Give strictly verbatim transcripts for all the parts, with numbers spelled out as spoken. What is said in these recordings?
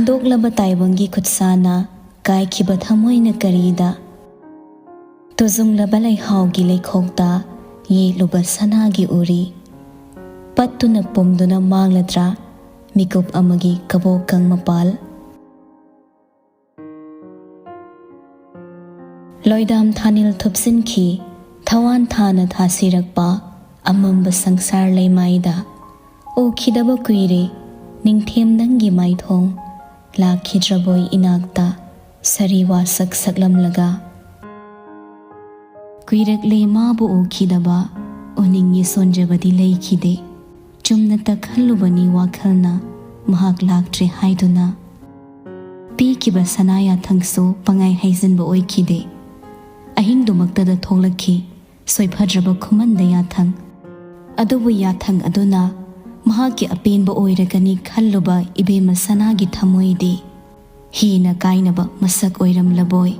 ꯍꯨꯟꯗꯣꯛꯂꯕ ꯇꯥꯏꯕꯪꯒꯤ ꯈꯨꯠꯁꯥꯅ ꯀꯥꯏꯈꯤꯕ ꯊꯃꯣꯏꯅ ꯀꯔꯤꯗ? ꯇꯨꯖꯨꯡꯂꯕ ꯂꯩꯍꯥꯎꯒꯤ ꯂꯩꯈꯣꯛꯇ ꯌꯦꯛꯂꯨꯕ ꯁꯅꯥꯒꯤ ꯎꯔꯤ꯫ ꯄꯠꯇꯨꯅ ꯄꯨꯝꯗꯨꯅ ꯃꯥꯡꯂꯗ꯭ꯔꯥ ꯃꯤꯀꯨꯞ ꯑꯃꯒꯤ ꯀꯕꯣꯛꯀꯪ ꯃꯄꯥꯜ? ꯂꯣꯏꯗꯥꯝ ꯊꯥꯅꯤꯜ ꯊꯨꯞꯆꯤꯟꯈꯤ, ꯊꯋꯥꯟ ꯊꯥꯅ ꯊꯥꯁꯤꯔꯛꯄ ꯑꯃꯝꯕ ꯁꯪꯁꯥꯔ ꯂꯩꯃꯥꯏꯗ꯫ ꯎꯈꯤꯗꯕ ꯀꯨꯏꯔꯦ ꯅꯤꯡꯊꯦꯝ ꯅꯪꯒꯤ ꯃꯥꯏꯊꯣꯡ, ꯂꯥꯛꯈꯤꯗ꯭ꯔꯕꯣꯏ ꯏꯅꯥꯛꯇ ꯁꯥꯔꯤ ꯋꯥꯁꯛ ꯁꯛꯂꯝꯂꯒ꯫ ꯀꯨꯏꯔꯛꯂꯦ ꯃꯥꯕꯨ ꯎꯈꯤꯗꯕ, ꯎꯅꯤꯡꯉꯤ ꯁꯣꯟꯖꯕꯗꯤ ꯂꯩꯈꯤꯗꯦ꯫ ꯆꯨꯝꯅꯇ ꯈꯜꯂꯨꯕꯅꯤ ꯋꯥꯈꯜꯅ ꯃꯍꯥꯛ ꯂꯥꯛꯇ꯭ꯔꯦ ꯍꯥꯏꯗꯨꯅ꯫ ꯄꯤꯈꯤꯕ ꯁꯅꯥ ꯌꯥꯊꯪꯁꯨ ꯄꯪꯍꯥꯏ ꯍꯥꯏꯖꯤꯟꯕ ꯑꯣꯏꯈꯤꯗꯦ꯫ ꯑꯍꯤꯡꯗꯨꯃꯛꯇꯗ ꯊꯣꯛꯂꯛꯈꯤ ꯁꯣꯏꯐꯗ꯭ꯔꯕ ꯈꯨꯃꯟꯗ ꯌꯥꯊꯪ꯫ ꯑꯗꯨꯕꯨ ꯌꯥꯊꯪ ꯑꯗꯨꯅ ꯃꯍꯥꯛꯀꯤ ꯑꯄꯦꯟꯕ ꯑꯣꯏꯔꯒꯅꯤ ꯈꯜꯂꯨꯕ ꯏꯕꯦꯝꯃ ꯁꯅꯥꯒꯤ ꯊꯃꯣꯏꯗꯤ ꯍꯤꯅ ꯀꯥꯏꯅꯕ ꯃꯁꯛ ꯑꯣꯏꯔꯝꯂꯕꯣꯏ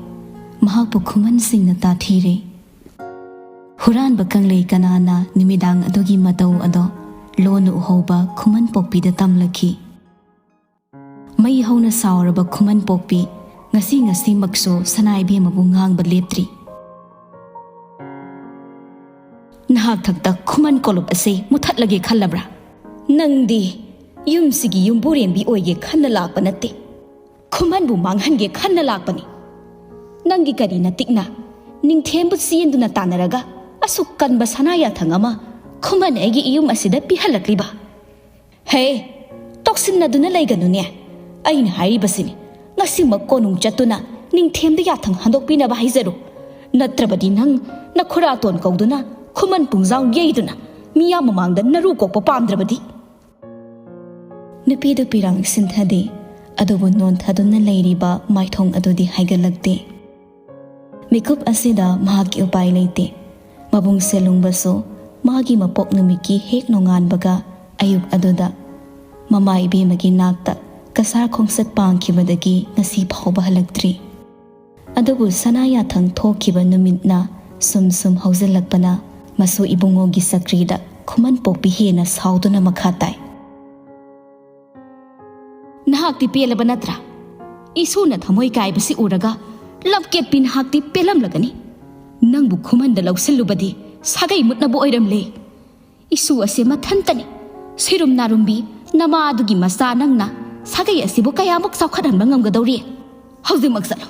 ꯃꯍꯥꯛꯄꯨ ꯈꯨꯃꯟꯁꯤꯡꯅ ꯇꯥꯊꯤꯔꯦ꯫ ꯍꯨꯔꯥꯟꯕ ꯀꯪꯂꯩ ꯀꯅꯥꯅ ꯅꯨꯃꯤꯗꯥꯡ ꯑꯗꯨꯒꯤ ꯃꯇꯧ ꯑꯗꯣ ꯂꯣꯟꯅ ꯎꯍꯧꯕ ꯈꯨꯃꯟ ꯄꯣꯛꯄꯤꯗ ꯇꯝꯂꯛꯈꯤ꯫ ꯃꯩ ꯍꯧꯅ ꯁꯥꯎꯔꯕ ꯈꯨꯃꯟ ꯄꯣꯛꯄꯤ ꯉꯁꯤ ꯉꯁꯤꯃꯛꯁꯨ ꯁꯅꯥ ꯏꯕꯦꯝꯃꯕꯨ ꯉꯥꯡꯕ ꯂꯦꯞꯇ꯭ꯔꯤ꯫ "ꯅꯍꯥꯛ ꯊꯛꯇ ꯈꯨꯃꯟ ꯀꯣꯂꯨꯞ ꯑꯁꯤ ꯃꯨꯊꯠꯂꯒꯦ ꯈꯜꯂꯕ꯭ꯔꯥ? ꯅꯪꯗꯤ ꯌꯨꯝꯁꯤꯒꯤ ꯌꯨꯝꯕꯨꯔꯦꯝꯕꯤ ꯑꯣꯏꯒꯦ ꯈꯟꯅ ꯂꯥꯛꯄ ꯅꯠꯇꯦ, ꯈꯨꯃꯟꯕꯨ ꯃꯥꯡꯍꯟꯒꯦ ꯈꯟꯅ ꯂꯥꯛꯄꯅꯤ꯫ ꯅꯪꯒꯤ ꯀꯔꯤ ꯅꯇꯤꯛꯅ ꯅꯤꯡꯊꯦꯝꯕꯨ ꯆꯦꯟꯗꯨꯅ ꯇꯥꯟꯅꯔꯒ ꯑꯁꯨꯛ ꯀꯟꯕ ꯁꯅꯥ ꯌꯥꯊꯪ ꯑꯃ ꯈꯨꯃꯟ ꯑꯩꯒꯤ ꯏꯌꯨꯝ ꯑꯁꯤꯗ ꯄꯤꯍꯜꯂꯛꯂꯤꯕ? ꯍꯦ, ꯇꯣꯛꯁꯤꯟꯅꯗꯨꯅ ꯂꯩꯒꯅꯨꯅꯦ꯫ ꯑꯩꯅ ꯍꯥꯏꯔꯤꯕꯁꯤꯅꯤ, ꯉꯁꯤꯃꯛ ꯀꯣꯅꯨꯡ ꯆꯠꯇꯨꯅ ꯅꯤꯡꯊꯦꯝꯗ ꯌꯥꯊꯪ ꯍꯟꯗꯣꯛꯄꯤꯅꯕ ꯍꯥꯏꯖꯔꯨ꯫ ꯅꯠꯇ꯭ꯔꯕꯗꯤ ꯅꯪ ꯅꯈꯨꯔꯥꯇꯣꯟ ꯀꯧꯗꯨꯅ ꯈꯨꯃꯟ ꯄꯨꯡꯖꯥꯎ ꯌꯩꯗꯨꯅ ꯃꯤꯌꯥꯝ ꯃꯃꯥꯡꯗ ꯅꯔꯨ ꯀꯣꯛꯄ ꯄꯥꯝꯗ꯭ꯔꯕꯗꯤ?" ꯅꯨꯄꯤꯗꯨ ꯄꯤꯔꯥꯡ ꯁꯤꯟꯊꯗꯦ, ꯑꯗꯨꯕꯨ ꯅꯣꯟꯊꯗꯨꯅ ꯂꯩꯔꯤꯕ ꯃꯥꯏꯊꯣꯡ ꯑꯗꯨꯗꯤ ꯍꯥꯏꯒꯠꯂꯛꯇꯦ꯫ ꯃꯤꯀꯨꯞ ꯑꯁꯤꯗ ꯃꯍꯥꯛꯀꯤ ꯎꯄꯥꯏ ꯂꯩꯇꯦ꯫ ꯃꯕꯨꯡꯁꯦ ꯂꯨꯡꯕꯁꯨ ꯃꯥꯒꯤ ꯃꯄꯣꯛ ꯅꯨꯃꯤꯠꯀꯤ ꯍꯦꯛ ꯅꯣꯡꯉꯥꯟꯕꯒ ꯑꯌꯨꯛ ꯑꯗꯨꯗ ꯃꯃꯥ ꯏꯕꯦꯝꯃꯒꯤ ꯅꯥꯛꯇ ꯀꯁꯥꯔ ꯈꯣꯡꯆꯠ ꯄꯥꯡꯈꯤꯕꯗꯒꯤ ꯉꯁꯤ ꯐꯥꯎꯕ ꯍꯜꯂꯛꯇ꯭ꯔꯤ꯫ ꯑꯗꯨꯕꯨ ꯁꯅꯥ ꯌꯥꯊꯪ ꯊꯣꯛꯈꯤꯕ ꯅꯨꯃꯤꯠꯅ ꯁꯨꯝ ꯁꯨꯝ ꯍꯧꯖꯤꯜꯂꯛꯄꯅ ꯃꯁꯨ ꯏꯕꯨꯡꯉꯣꯒꯤ ꯆꯀ꯭ꯔꯤꯗ ꯈꯨꯃꯟ ꯄꯣꯛꯄꯤ ꯍꯦꯟꯅ ꯁꯥꯎꯗꯨꯅ ꯃꯈꯥ ꯇꯥꯏ꯫ ꯅꯍꯥꯛꯇꯤ ꯄꯦꯜꯂꯕ ꯅꯠꯇ꯭ꯔꯥ? ꯏꯁꯨꯅ ꯊꯃꯣꯏ ꯀꯥꯏꯕꯁꯤ ꯎꯔꯒ ꯂꯝꯀꯦꯠꯄꯤ ꯅꯍꯥꯛꯇꯤ ꯄꯦꯜꯂꯝꯂꯒꯅꯤ꯫ ꯅꯪꯕꯨ ꯈꯨꯃꯟꯗ ꯂꯧꯁꯤꯜꯂꯨꯕꯗꯤ ꯁꯥꯒꯩ ꯃꯨꯠꯅꯕ ꯑꯣꯏꯔꯝꯂꯦ꯫ ꯏꯁꯨ ꯑꯁꯤ ꯃꯊꯟꯇꯅꯤ꯫ ꯁꯤꯔꯨꯝ ꯅꯥꯔꯨꯝꯕꯤ ꯅꯃꯥ ꯑꯗꯨꯒꯤ ꯃꯆꯥ ꯅꯪꯅ ꯁꯥꯒꯩ ꯑꯁꯤꯕꯨ ꯀꯌꯥꯃꯨꯛ ꯆꯥꯎꯈꯠꯍꯟꯕ ꯉꯝꯒꯗꯧꯔꯤ? ꯍꯧꯖꯤꯛꯃꯛ ꯆꯠꯂꯨ꯫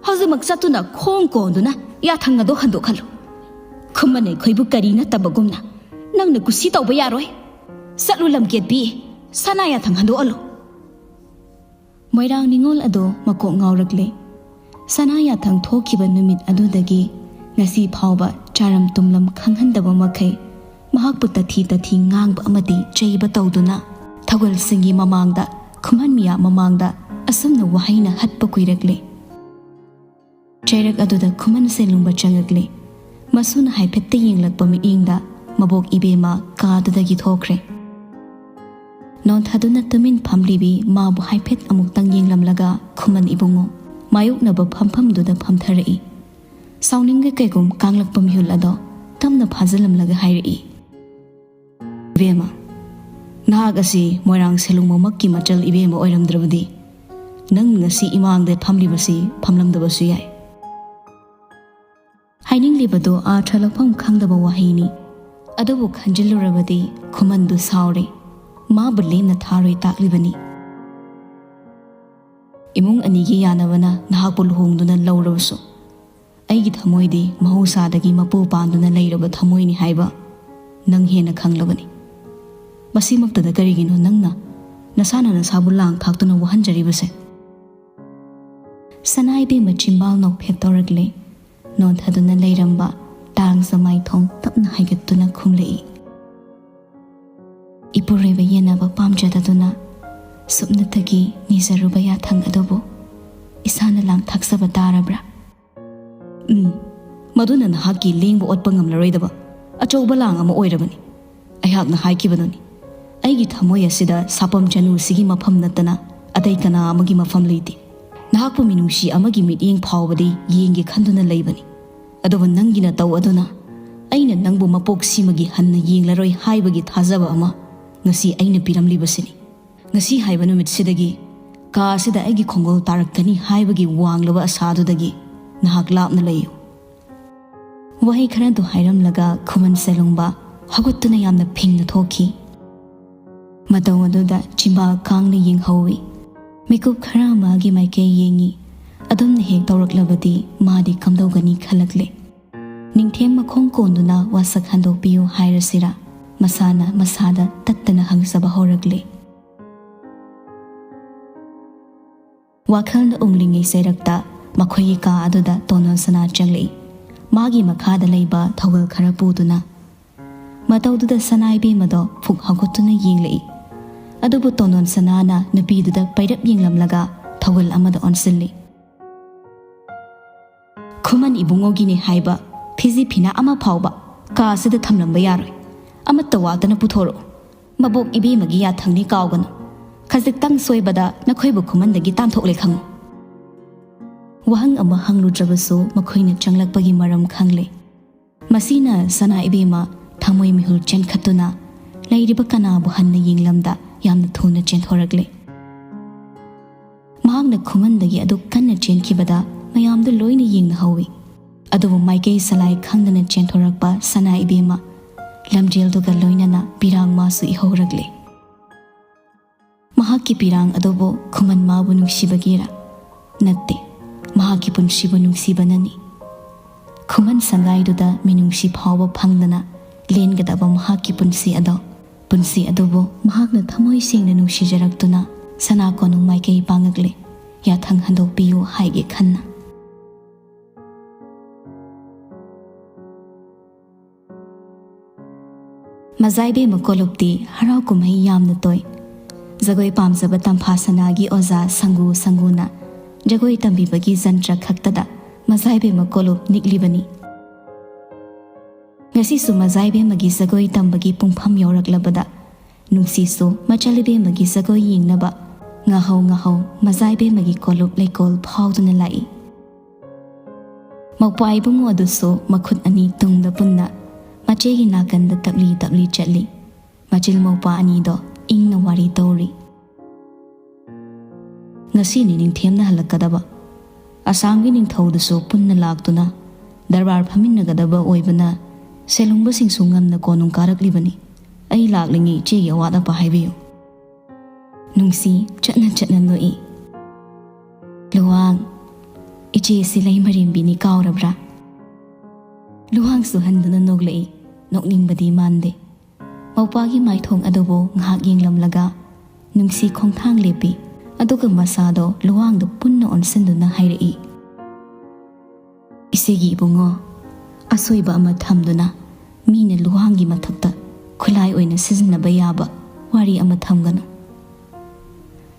ꯍꯧꯖꯤꯛꯃꯛ ꯆꯠꯇꯨꯅ ꯈꯣꯡ ꯀꯣꯟꯗꯨꯅ ꯌꯥꯊꯪ ꯑꯗꯨ ꯍꯟꯗꯣꯛꯍꯜꯂꯨ꯫ ꯈꯨꯃꯟ ꯑꯩꯈꯣꯏꯕꯨ ꯀꯔꯤ ꯅꯠꯇꯕꯒꯨꯝꯅ ꯅꯪꯅ ꯀꯨꯁꯤ ꯇꯧꯕ ꯌꯥꯔꯣꯏ꯫ ꯆꯠꯂꯨ ꯂꯝꯀꯦꯠꯄꯤ, ꯁꯅꯥ ꯌꯥꯊꯪ ꯍꯟꯗꯣꯛꯍꯜꯂꯨ꯫ ꯃꯣꯏꯔꯥꯡ ꯅꯤꯉꯣꯜ ꯑꯗꯣ ꯃꯀꯣꯛ ꯉꯥꯎꯔꯛꯂꯦ꯫ ꯁꯅꯥ ꯌꯥꯊꯪ ꯊꯣꯛꯈꯤꯕ ꯅꯨꯃꯤꯠ ꯑꯗꯨꯗꯒꯤ ꯉꯁꯤ ꯐꯥꯎꯕ ꯆꯥꯔꯝ ꯇꯨꯝꯂꯝ ꯈꯪꯍꯟꯗꯕ ꯃꯈꯩ ꯃꯍꯥꯛꯄꯨ ꯇꯊꯤ ꯇꯊꯤ ꯉꯥꯡꯕ ꯑꯃꯗꯤ ꯆꯩꯕ ꯇꯧꯗꯨꯅ ꯊꯧꯒꯜꯁꯤꯡꯒꯤ ꯃꯃꯥꯡꯗ, ꯈꯨꯃꯟ ꯃꯤꯌꯥꯝ ꯃꯃꯥꯡꯗ ꯑꯁꯨꯝꯅ ꯋꯥꯍꯩꯅ ꯍꯠꯄ ꯀꯨꯏꯔꯛꯂꯦ꯫ ꯆꯩꯔꯛ ꯑꯗꯨꯗ ꯈꯨꯃꯟ ꯁꯦꯂꯨꯡꯕ ꯆꯪꯉꯛꯂꯦ꯫ ꯃꯁꯨꯅ ꯍꯥꯏꯐꯦꯠꯇ ꯌꯦꯡꯂꯛꯄ ꯃꯤꯠꯌꯦꯡꯗ ꯃꯕꯣꯛ ꯏꯕꯦꯝꯃ ꯀꯥꯗꯨꯗꯒꯤ ꯊꯣꯛꯈ꯭ꯔꯦ꯫ ꯅꯣꯟꯊꯗꯨꯅ ꯇꯨꯃꯤꯟ ꯐꯝꯂꯤꯕꯤ ꯃꯥꯕꯨ ꯍꯥꯏꯐꯦꯠ ꯑꯃꯨꯛꯇꯪ ꯌꯦꯡꯂꯝꯂꯒ ꯈꯨꯃꯟ ꯏꯕꯨꯡꯉꯣ ꯃꯥꯌꯣꯛꯅꯕ ꯐꯝꯐꯝꯗꯨꯗ ꯐꯝꯊꯔꯛꯏ꯫ ꯁꯥꯎꯅꯤꯡꯒ ꯀꯩꯒꯨꯝ ꯀꯥꯡꯂꯛꯄ ꯃꯤꯍꯨꯜ ꯑꯗꯣ ꯇꯞꯅ ꯐꯥꯖꯤꯜꯂꯝꯂꯒ ꯍꯥꯏꯔꯛꯏ, "ꯏꯕꯦꯝꯃ, ꯅꯍꯥꯛ ꯑꯁꯤ ꯃꯣꯏꯔꯥꯡ ꯁꯦꯂꯨꯡꯕꯃꯛꯀꯤ ꯃꯆꯜ ꯏꯕꯦꯝꯃ ꯑꯣꯏꯔꯝꯗ꯭ꯔꯕꯗꯤ ꯅꯪ ꯉꯁꯤ ꯏꯃꯥꯡꯗ ꯐꯝꯂꯤꯕꯁꯤ ꯐꯝꯂꯝꯗꯕꯁꯨ ꯌꯥꯏ"꯫ ꯍꯥꯏꯅꯤꯡꯂꯤꯕꯗꯨ ꯑꯥꯔꯊ ꯂꯧꯐꯝ ꯈꯪꯗꯕ ꯋꯥꯍꯩꯅꯤ꯫ ꯑꯗꯨꯕꯨ ꯈꯟꯖꯤꯜꯂꯨꯔꯕꯗꯤ ꯈꯨꯃꯟꯗꯨ ꯁꯥꯎꯔꯦ꯫ ꯃꯥꯕꯨ ꯂꯦꯝꯅ ꯊꯥꯔꯣꯏ ꯇꯥꯛꯂꯤꯕꯅꯤ꯫ ꯏꯃꯨꯡ ꯑꯅꯤꯒꯤ ꯌꯥꯅꯕꯅ ꯅꯍꯥꯛꯄꯨ ꯂꯨꯍꯣꯡꯗꯨꯅ ꯂꯧꯔꯕꯁꯨ, ꯑꯩꯒꯤ ꯊꯃꯣꯏꯗꯤ ꯃꯍꯧꯁꯥꯗꯒꯤ ꯃꯄꯨ ꯄꯥꯟꯗꯨꯅ ꯂꯩꯔꯕ ꯊꯃꯣꯏꯅꯤ ꯍꯥꯏꯕ ꯅꯪ ꯍꯦꯟꯅ ꯈꯪꯂꯕꯅꯤ꯫ ꯃꯁꯤꯃꯛꯇꯗ ꯀꯔꯤꯒꯤꯅꯣ ꯅꯪꯅ ꯅꯁꯥꯅ ꯅꯁꯥꯕꯨ ꯂꯥꯡ ꯊꯥꯛꯇꯨꯅ ꯋꯥꯍꯟꯖꯔꯤꯕꯁꯦ? ꯁꯅꯥ ꯏꯕꯦꯝꯃ ꯆꯤꯝꯕꯥꯜ ꯅꯣꯛꯐꯦꯠ ꯇꯧꯔꯛꯂꯦ꯫ ꯅꯣꯟꯊꯗꯨꯅ ꯂꯩꯔꯝꯕ ꯇꯥꯡꯖ ꯃꯥꯏꯊꯣꯡ ꯇꯞꯅ ꯍꯥꯏꯒꯠꯇꯨꯅ ꯈꯨꯝꯂꯛꯏ, "ꯏꯄꯨꯔꯣꯏꯕ ꯌꯦꯟꯅꯕ ꯄꯥꯝꯖꯗꯗꯨꯅ ꯁꯨꯞꯅꯇꯒꯤ ꯅꯤꯖꯔꯨꯕ ꯌꯥꯊꯪ ꯑꯗꯨꯕꯨ ꯏꯁꯥꯅ ꯂꯥꯡ ꯊꯥꯛꯆꯕ ꯇꯥꯔꯕ꯭ꯔꯥ?" "ꯎꯝ, ꯃꯗꯨꯅ ꯅꯍꯥꯛꯀꯤ ꯂꯦꯡꯕ ꯑꯣꯠꯄ ꯉꯝꯂꯔꯣꯏꯗꯕ ꯑꯆꯧꯕ ꯂꯥꯡ ꯑꯃ ꯑꯣꯏꯔꯕꯅꯤ꯫ ꯑꯩꯍꯥꯛꯅ ꯍꯥꯏꯈꯤꯕꯗꯨꯅꯤ, ꯑꯩꯒꯤ ꯊꯃꯣꯏ ꯑꯁꯤꯗ ꯁꯥꯄꯝ ꯆꯅꯨꯁꯤꯒꯤ ꯃꯐꯝ ꯅꯠꯇꯅ ꯑꯇꯩ ꯀꯅꯥ ꯑꯃꯒꯤ ꯃꯐꯝ ꯂꯩꯇꯦ꯫ ꯅꯍꯥꯛꯄꯨ ꯃꯤꯅꯨꯡꯁꯤ ꯑꯃꯒꯤ ꯃꯤꯠꯌꯦꯡ ꯐꯥꯎꯕꯗꯤ ꯌꯦꯡꯒꯦ ꯈꯟꯗꯨꯅ ꯂꯩꯕꯅꯤ꯫ ꯑꯗꯨꯕꯨ ꯅꯪꯒꯤ ꯅꯇꯧ ꯑꯗꯨꯅ ꯑꯩꯅ ꯅꯪꯕꯨ ꯃꯄꯣꯛ ꯁꯤꯃꯒꯤ ꯍꯟꯅ ꯌꯦꯡꯂꯔꯣꯏ ꯍꯥꯏꯕꯒꯤ ꯊꯥꯖꯕ ꯑꯃ ꯉꯁꯤ ꯑꯩꯅ ꯄꯤꯔꯝꯂꯤꯕꯁꯤꯅꯤ꯫ "ꯉꯁꯤ ꯍꯥꯏꯕ ꯅꯨꯃꯤꯠꯁꯤꯗꯒꯤ ꯀꯥ ꯑꯁꯤꯗ ꯑꯩꯒꯤ ꯈꯣꯡꯒꯨꯜ ꯇꯥꯔꯛꯀꯅꯤ ꯍꯥꯏꯕꯒꯤ ꯋꯥꯡꯂꯕ ꯑꯁꯥꯗꯨꯗꯒꯤ ꯅꯍꯥꯛ ꯂꯥꯞꯅ ꯂꯩꯌꯨ"꯫ ꯋꯥꯍꯩ ꯈꯔꯗꯨ ꯍꯥꯏꯔꯝꯂꯒ ꯈꯨꯃꯟ ꯁꯦꯂꯨꯡꯕ ꯍꯧꯒꯠꯇꯨꯅ ꯌꯥꯝꯅ ꯐꯤꯡꯅ ꯊꯣꯛꯈꯤ꯫ ꯃꯇꯧ ꯑꯗꯨꯗ ꯆꯤꯝꯕꯥꯜ ꯀꯥꯡꯅ ꯌꯦꯡꯍꯧꯏ꯫ ꯃꯤꯀꯨꯞ ꯈꯔ ꯑꯃꯒꯤ ꯃꯥꯏꯀꯩ ꯌꯦꯡꯏ꯫ ꯑꯗꯨꯝꯅ ꯍꯦꯛ ꯇꯧꯔꯛꯂꯕꯗꯤ ꯃꯥꯗꯤ ꯀꯝꯗꯧꯒꯅꯤ ꯈꯜꯂꯛꯂꯦ꯫ ꯅꯤꯡꯊꯦꯝ ꯃꯈꯣꯡ ꯀꯣꯟꯗꯨꯅ ꯋꯥꯁꯛ ꯍꯟꯗꯣꯛꯄꯤꯌꯨ ꯍꯥꯏꯔꯁꯤꯔꯥ? ꯃꯁꯥꯅ ꯃꯁꯥꯗ ꯇꯠꯇꯅ ꯍꯪꯖꯕ ꯍꯧꯔꯛꯂꯦ꯫ ꯋꯥꯈꯜꯅ ꯎꯪꯂꯤꯉꯩ ꯆꯩꯔꯛꯇ ꯃꯈꯣꯏꯒꯤ ꯀꯥ ꯑꯗꯨꯗ ꯇꯣꯅꯣꯟ ꯁꯅꯥ ꯆꯪꯂꯛꯏ꯫ ꯃꯥꯒꯤ ꯃꯈꯥꯗ ꯂꯩꯕ ꯊꯧꯒꯜ ꯈꯔ ꯄꯨꯗꯨꯅ꯫ ꯃꯇꯧꯗꯨꯗ ꯁꯅꯥ ꯏꯕꯦꯝꯃꯗꯣ ꯐꯨꯛ ꯍꯧꯒꯠꯇꯨꯅ ꯌꯦꯡꯂꯛꯏ꯫ ꯑꯗꯨꯕꯨ ꯇꯣꯅꯣꯟ ꯁꯅꯥꯅ ꯅꯨꯄꯤꯗꯨꯗ ꯄꯩꯔꯞ ꯌꯦꯡꯂꯝꯂꯒ ꯊꯧꯒꯜ ꯑꯃꯗ ꯑꯣꯟꯁꯤꯜꯂꯤ꯫ "ꯈꯨꯃꯟ ꯏꯕꯨꯡꯉꯣꯒꯤꯅꯦ ꯍꯥꯏꯕ ꯐꯤꯖꯤ ꯐꯤꯅꯥ ꯑꯃ ꯐꯥꯎꯕ ꯀꯥ ꯑꯁꯤꯗ ꯊꯝꯂꯝꯕ ꯌꯥꯔꯣꯏ꯫ ꯑꯃꯠꯇ ꯋꯥꯠꯇꯅ ꯄꯨꯊꯣꯔꯛꯎ꯫ ꯃꯕꯣꯛ ꯏꯕꯦꯝꯃꯒꯤ ꯌꯥꯊꯪꯅꯤ ꯀꯥꯎꯒꯅꯨ꯫ ꯈꯖꯤꯛꯇꯪ ꯁꯣꯏꯕꯗ ꯅꯈꯣꯏꯕꯨ ꯈꯨꯃꯟꯗꯒꯤ ꯇꯥꯟꯊꯣꯛꯂꯦ ꯈꯪꯉꯨ"꯫ ꯋꯥꯍꯪ ꯑꯃ ꯍꯪꯂꯨꯗ꯭ꯔꯕꯁꯨ ꯃꯈꯣꯏꯅ ꯆꯪꯂꯛꯄꯒꯤ ꯃꯔꯝ ꯈꯪꯂꯦ꯫ ꯃꯁꯤꯅ ꯁꯅꯥ ꯏꯕꯦꯝꯃ ꯊꯃꯣꯏ ꯃꯤꯍꯨꯜ ꯆꯦꯟꯈꯠꯇꯨꯅ ꯂꯩꯔꯤꯕ ꯀꯅꯥꯕꯨ ꯍꯟꯅ ꯌꯦꯡꯂꯝꯗ ꯌꯥꯝꯅ ꯊꯨꯅ ꯆꯦꯟꯊꯣꯔꯛꯂꯦ꯫ ꯃꯍꯥꯛꯅ ꯈꯨꯃꯟꯗꯒꯤ ꯑꯗꯨꯛ ꯀꯟꯅ ꯆꯦꯟꯈꯤꯕꯗ ꯃꯌꯥꯝꯗꯨ ꯂꯣꯏꯅ ꯌꯦꯡꯅꯍꯧꯏ꯫ ꯑꯗꯨꯕꯨ ꯃꯥꯏꯀꯩ ꯁꯂꯥꯏ ꯈꯪꯗꯅ ꯆꯦꯟꯊꯣꯔꯛꯄ ꯁꯅꯥ ꯏꯕꯦꯝꯃ ꯂꯝꯖꯦꯜꯗꯨꯒ ꯂꯣꯏꯅꯅ ꯄꯤꯔꯥꯡ ꯃꯥꯁꯨ ꯏꯍꯧꯔꯛꯂꯦ꯫ ꯃꯍꯥꯛꯀꯤ ꯄꯤꯔꯥꯡ ꯑꯗꯨꯕꯨ ꯈꯨꯃꯟ ꯃꯥꯕꯨ ꯅꯨꯡꯁꯤꯕꯒꯤꯔꯥ? ꯅꯠꯇꯦ, ꯃꯍꯥꯛꯀꯤ ꯄꯨꯟꯁꯤꯕꯨ ꯅꯨꯡꯁꯤꯕꯅꯅꯤ꯫ ꯈꯨꯃꯟ ꯁꯪꯒꯥꯏꯗꯨꯗ ꯃꯤꯅꯨꯡꯁꯤ ꯐꯥꯎꯕ ꯐꯪꯗꯅ ꯂꯦꯟꯒꯗꯕ ꯃꯍꯥꯛꯀꯤ ꯄꯨꯟꯁꯤ ꯑꯗꯣ, ꯄꯨꯟꯁꯤ ꯑꯗꯨꯕꯨ ꯃꯍꯥꯛꯅ ꯊꯃꯣꯏ ꯁꯦꯡꯅ ꯅꯨꯡꯁꯤꯖꯔꯛꯇꯨꯅ ꯁꯅꯥ ꯀꯣꯅꯨꯡ ꯃꯥꯏꯀꯩ ꯄꯥꯡꯉꯛꯂꯦ, ꯌꯥꯊꯪ ꯍꯟꯗꯣꯛꯄꯤꯌꯨ ꯍꯥꯏꯒꯦ ꯈꯟꯅ꯫ ꯃꯖꯥꯏꯕꯦꯝꯃ ꯀꯣꯂꯨꯞꯇꯤ ꯍꯔꯥꯎ ꯀꯨꯝꯍꯩ ꯌꯥꯝꯅ ꯇꯣꯏ꯫ ꯖꯒꯣꯏ ꯄꯥꯝꯖꯕ ꯇꯝꯐꯥ ꯁꯅꯥꯒꯤ ꯑꯣꯖꯥ ꯁꯪꯒꯨ ꯁꯪꯒꯨꯅ ꯖꯒꯣꯏ ꯇꯝꯕꯤꯕꯒꯤ ꯖꯟꯇ꯭ꯔ ꯈꯛꯇꯗ ꯃꯖꯥꯏꯕꯦꯝꯃ ꯀꯣꯂꯨꯞ ꯅꯤꯛꯂꯤꯕꯅꯤ꯫ ꯉꯁꯤꯁꯨ ꯃꯖꯥꯏꯕꯦꯝꯃꯒꯤ ꯖꯒꯣꯏ ꯇꯝꯕꯒꯤ ꯄꯨꯡꯐꯝ ꯌꯧꯔꯛꯂꯕꯗ ꯅꯨꯡꯁꯤꯁꯨ ꯃꯆꯜ ꯏꯕꯦꯝꯃꯒꯤ ꯖꯒꯣꯏ ꯌꯦꯡꯅꯕ ꯉꯥꯍꯧ ꯉꯥꯍꯧ ꯃꯖꯥꯏꯕꯦꯝꯃꯒꯤ ꯀꯣꯂꯨꯞ ꯂꯩꯀꯣꯜ ꯐꯥꯎꯗꯨꯅ ꯂꯥꯛꯏ꯫ ꯃꯧꯄ꯭ꯋꯥ ꯏꯕꯨꯡꯉꯣ ꯑꯗꯨꯁꯨ ꯃꯈꯨꯠ ꯑꯅꯤ ꯇꯨꯡꯗ ꯄꯨꯟꯅ ꯃꯆꯦꯒꯤ ꯅꯥꯀꯟꯗ ꯇꯞꯂꯤ ꯇꯞꯂꯤ ꯆꯠꯂꯤ꯫ ꯃꯆꯤꯜ ꯃꯧꯄ꯭ꯋꯥ ꯑꯅꯤꯗꯣ ꯏꯪꯅ ꯋꯥꯔꯤ ꯇꯧꯔꯤ꯫ ꯉꯁꯤꯅꯤ ꯅꯤꯡꯊꯦꯝꯅ ꯍꯜꯂꯛꯀꯗꯕ꯫ ꯑꯁꯥꯝꯒꯤ ꯅꯤꯡꯊꯧꯗꯨꯁꯨ ꯄꯨꯟꯅ ꯂꯥꯛꯇꯨꯅ ꯗꯔꯕꯥꯔ ꯐꯝꯃꯤꯟꯅꯒꯗꯕ ꯑꯣꯏꯕꯅ ꯁꯦꯜꯍꯨꯡꯕꯁꯤꯡꯁꯨ ꯉꯝꯅ ꯀꯣꯅꯨꯡ ꯀꯥꯔꯛꯂꯤꯕꯅꯤ꯫ ꯑꯩ ꯂꯥꯛꯂꯤꯉꯩ ꯏꯆꯦꯒꯤ ꯑꯋꯥꯠ ꯑꯄꯥ ꯍꯥꯏꯕꯤꯌꯨ꯫ ꯅꯨꯡꯁꯤ ꯆꯠꯅ ꯆꯠꯅ ꯅꯣꯛꯏ꯫ ꯂꯨꯋꯥꯡ, ꯏꯆꯦꯁꯤ ꯂꯩꯃꯔꯦꯝꯕꯤꯅꯤ ꯀꯥꯎꯔꯕ꯭ꯔꯥ? ꯂꯨꯋꯥꯡꯁꯨ ꯍꯟꯗꯨꯅ ꯅꯣꯛꯂꯛꯏ꯫ ꯅꯣꯛꯅꯤꯡꯕꯗꯤ ꯃꯥꯟꯗꯦ꯫ ꯃꯧꯄꯥꯒꯤ ꯃꯥꯏꯊꯣꯡ ꯑꯗꯨꯕꯨ ꯉꯥꯏꯍꯥꯛ ꯌꯦꯡꯂꯝꯂꯒ ꯅꯨꯡꯁꯤ ꯈꯣꯡꯊꯥꯡ ꯂꯦꯞꯄꯤ꯫ ꯑꯗꯨꯒ ꯃꯁꯥꯗꯣ ꯂꯨꯋꯥꯡꯗ ꯄꯨꯟꯅ ꯑꯣꯟꯁꯤꯟꯗꯨꯅ ꯍꯥꯏꯔꯛꯏ, "ꯏꯆꯦꯒꯤ ꯏꯕꯨꯡꯉꯣ, ꯑꯁꯣꯏꯕ ꯑꯃ ꯊꯝꯗꯨꯅ ꯃꯤꯅ ꯂꯨꯋꯥꯡꯒꯤ ꯃꯊꯛꯇ ꯈꯨꯠꯂꯥꯏ ꯑꯣꯏꯅ ꯁꯤꯖꯤꯟꯅꯕ ꯌꯥꯕ ꯋꯥꯔꯤ ꯑꯃ ꯊꯝꯒꯅꯨ꯫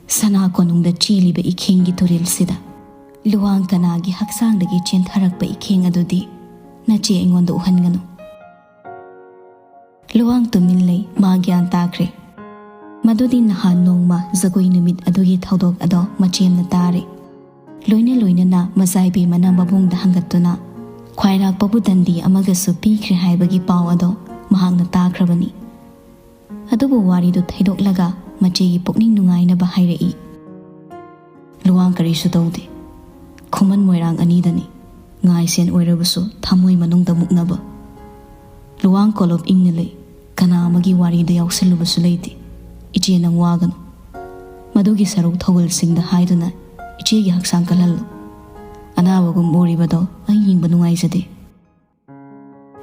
ꯁꯅꯥ ꯀꯣꯅꯨꯡꯗ ꯆꯦꯜꯂꯤꯕ ꯏꯈꯦꯡꯒꯤ ꯇꯨꯔꯦꯜꯁꯤꯗ ꯂꯨꯋꯥꯡ ꯀꯅꯥꯒꯤ ꯍꯛꯆꯥꯡꯗꯒꯤ ꯆꯦꯟꯊꯔꯛꯄ ꯏꯈꯦꯡ ꯑꯗꯨꯗꯤ ꯅꯆꯦ ꯑꯩꯉꯣꯟꯗ ꯎꯍꯟꯒꯅꯨ꯫" ꯂꯨꯋꯥꯡ ꯇꯨꯃꯤꯟ ꯂꯩ꯫ ꯃꯥ ꯒ꯭ꯌꯥꯟ ꯇꯥꯈ꯭ꯔꯦ꯫ ꯃꯗꯨꯗꯤ ꯅꯍꯥꯟ ꯅꯣꯡꯃ ꯖꯒꯣꯏ ꯅꯨꯃꯤꯠ ꯑꯗꯨꯒꯤ ꯊꯧꯗꯣꯛ ꯑꯗꯣ ꯃꯆꯦꯝꯅ ꯇꯥꯔꯦ꯫ ꯂꯣꯏꯅ ꯂꯣꯏꯅꯅ ꯃꯖꯥꯏꯕꯦꯝꯃꯅ ꯃꯕꯨꯡꯗ ꯍꯪꯒꯠꯇꯨꯅ ꯈ꯭ꯋꯥꯏꯔꯥꯛꯄꯕꯨ ꯗꯟꯗꯤ ꯑꯃꯒꯁꯨ ꯄꯤꯈ꯭ꯔꯦ ꯍꯥꯏꯕꯒꯤ ꯄꯥꯎ ꯑꯗꯣ ꯃꯍꯥꯛꯅ ꯇꯥꯈ꯭ꯔꯕꯅꯤ꯫ ꯑꯗꯨꯕꯨ ꯋꯥꯔꯤꯗꯨ ꯊꯩꯗꯣꯛꯂꯒ ꯃꯆꯦꯒꯤ ꯄꯨꯛꯅꯤꯡ ꯅꯨꯡꯉꯥꯏꯅꯕ ꯍꯥꯏꯔꯛꯏ, "ꯂꯨꯋꯥꯡ ꯀꯔꯤꯁꯨ ꯇꯧꯗꯦ꯫ ꯈꯨꯃꯟ ꯃꯣꯏꯔꯥꯡ ꯑꯅꯤꯗꯅꯤ꯫ ꯉꯥꯏꯁꯦꯟ ꯑꯣꯏꯔꯕꯁꯨ ꯊꯃꯣꯏ ꯃꯅꯨꯡꯗ ꯃꯨꯛꯅꯕ꯫ ꯂꯨꯋꯥꯡ ꯀꯣꯂꯣꯞ ꯏꯪꯅ ꯂꯩ꯫ ꯀꯅꯥ ꯑꯃꯒꯤ ꯋꯥꯔꯤꯗ ꯌꯥꯎꯁꯜꯂꯨꯕꯁꯨ ꯂꯩꯇꯦ꯫ ꯏꯆꯦ ꯅꯪ ꯋꯥꯒꯅꯨ꯫ ꯃꯗꯨꯒꯤ ꯁꯔꯨꯛ ꯊꯧꯒꯜꯁꯤꯡꯗ ꯍꯥꯏꯗꯨꯅ ꯏꯆꯦꯒꯤ ꯍꯛꯆꯥꯡ ꯀꯜꯍꯜꯂꯨ꯫ ꯑꯅꯥꯕꯒꯨꯝ ꯎꯔꯤꯕꯗꯣ ꯑꯩ ꯌꯦꯡꯕ ꯅꯨꯡꯉꯥꯏꯖꯗꯦ꯫"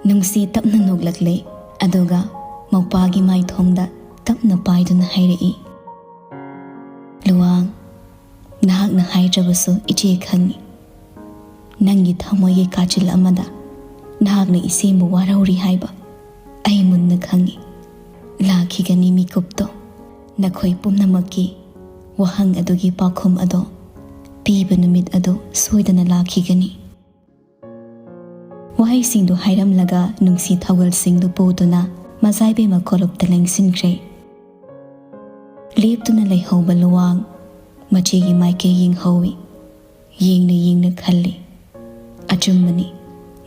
ꯅꯨꯡꯁꯤ ꯇꯞꯅ ꯅꯣꯛꯂꯛꯂꯦ, ꯑꯗꯨꯒ ꯃꯧꯄꯥꯒꯤ ꯃꯥꯏꯊꯣꯡꯗ ꯇꯞꯅ ꯄꯥꯏꯗꯨꯅ ꯍꯥꯏꯔꯛꯏ, "ꯂꯨꯋꯥꯡ, ꯅꯍꯥꯛꯅ ꯍꯥꯏꯗ꯭ꯔꯕꯁꯨ ꯏꯆꯦ ꯈꯪꯏ꯫ ꯅꯪꯒꯤ ꯊꯃꯣꯏꯒꯤ ꯀꯥꯆꯤꯜ ꯑꯃꯗ ꯅꯍꯥꯛꯅ ꯏꯆꯦꯕꯨ ꯋꯥꯔꯧꯔꯤ ꯍꯥꯏꯕ ꯑꯩ ꯃꯨꯟꯅ ꯈꯪꯏ꯫ ꯂꯥꯛꯈꯤꯒꯅꯤ ꯃꯤꯀꯨꯞꯇꯣ꯫ ꯅꯈꯣꯏ ꯄꯨꯝꯅꯃꯛꯀꯤ ꯋꯥꯍꯪ ꯑꯗꯨꯒꯤ ꯄꯥꯎꯈꯨꯝ ꯑꯗꯣ ꯄꯤꯕ ꯅꯨꯃꯤꯠ ꯑꯗꯨ ꯁꯣꯏꯗꯅ ꯂꯥꯛꯈꯤꯒꯅꯤ꯫" ꯋꯥꯍꯩꯁꯤꯡꯗꯨ ꯍꯥꯏꯔꯝꯂꯒ ꯅꯨꯡꯁꯤ ꯊꯧꯒꯜꯁꯤꯡꯗꯨ ꯄꯨꯗꯨꯅ ꯃꯖꯥꯏꯕꯦꯝꯃ ꯀꯣꯂꯨꯞꯇ ꯂꯦꯡꯁꯤꯟꯈ꯭ꯔꯦ꯫ ꯂꯦꯞꯇꯨꯅ ꯂꯩꯍꯧꯕ ꯂꯨꯋꯥꯡ ꯃꯆꯦꯒꯤ ꯃꯥꯏꯀꯩ ꯌꯦꯡꯍꯧꯏ꯫ ꯌꯦꯡꯅ ꯌꯦꯡꯅ ꯈꯜꯂꯤ, "ꯑꯆꯨꯝꯕꯅꯤ,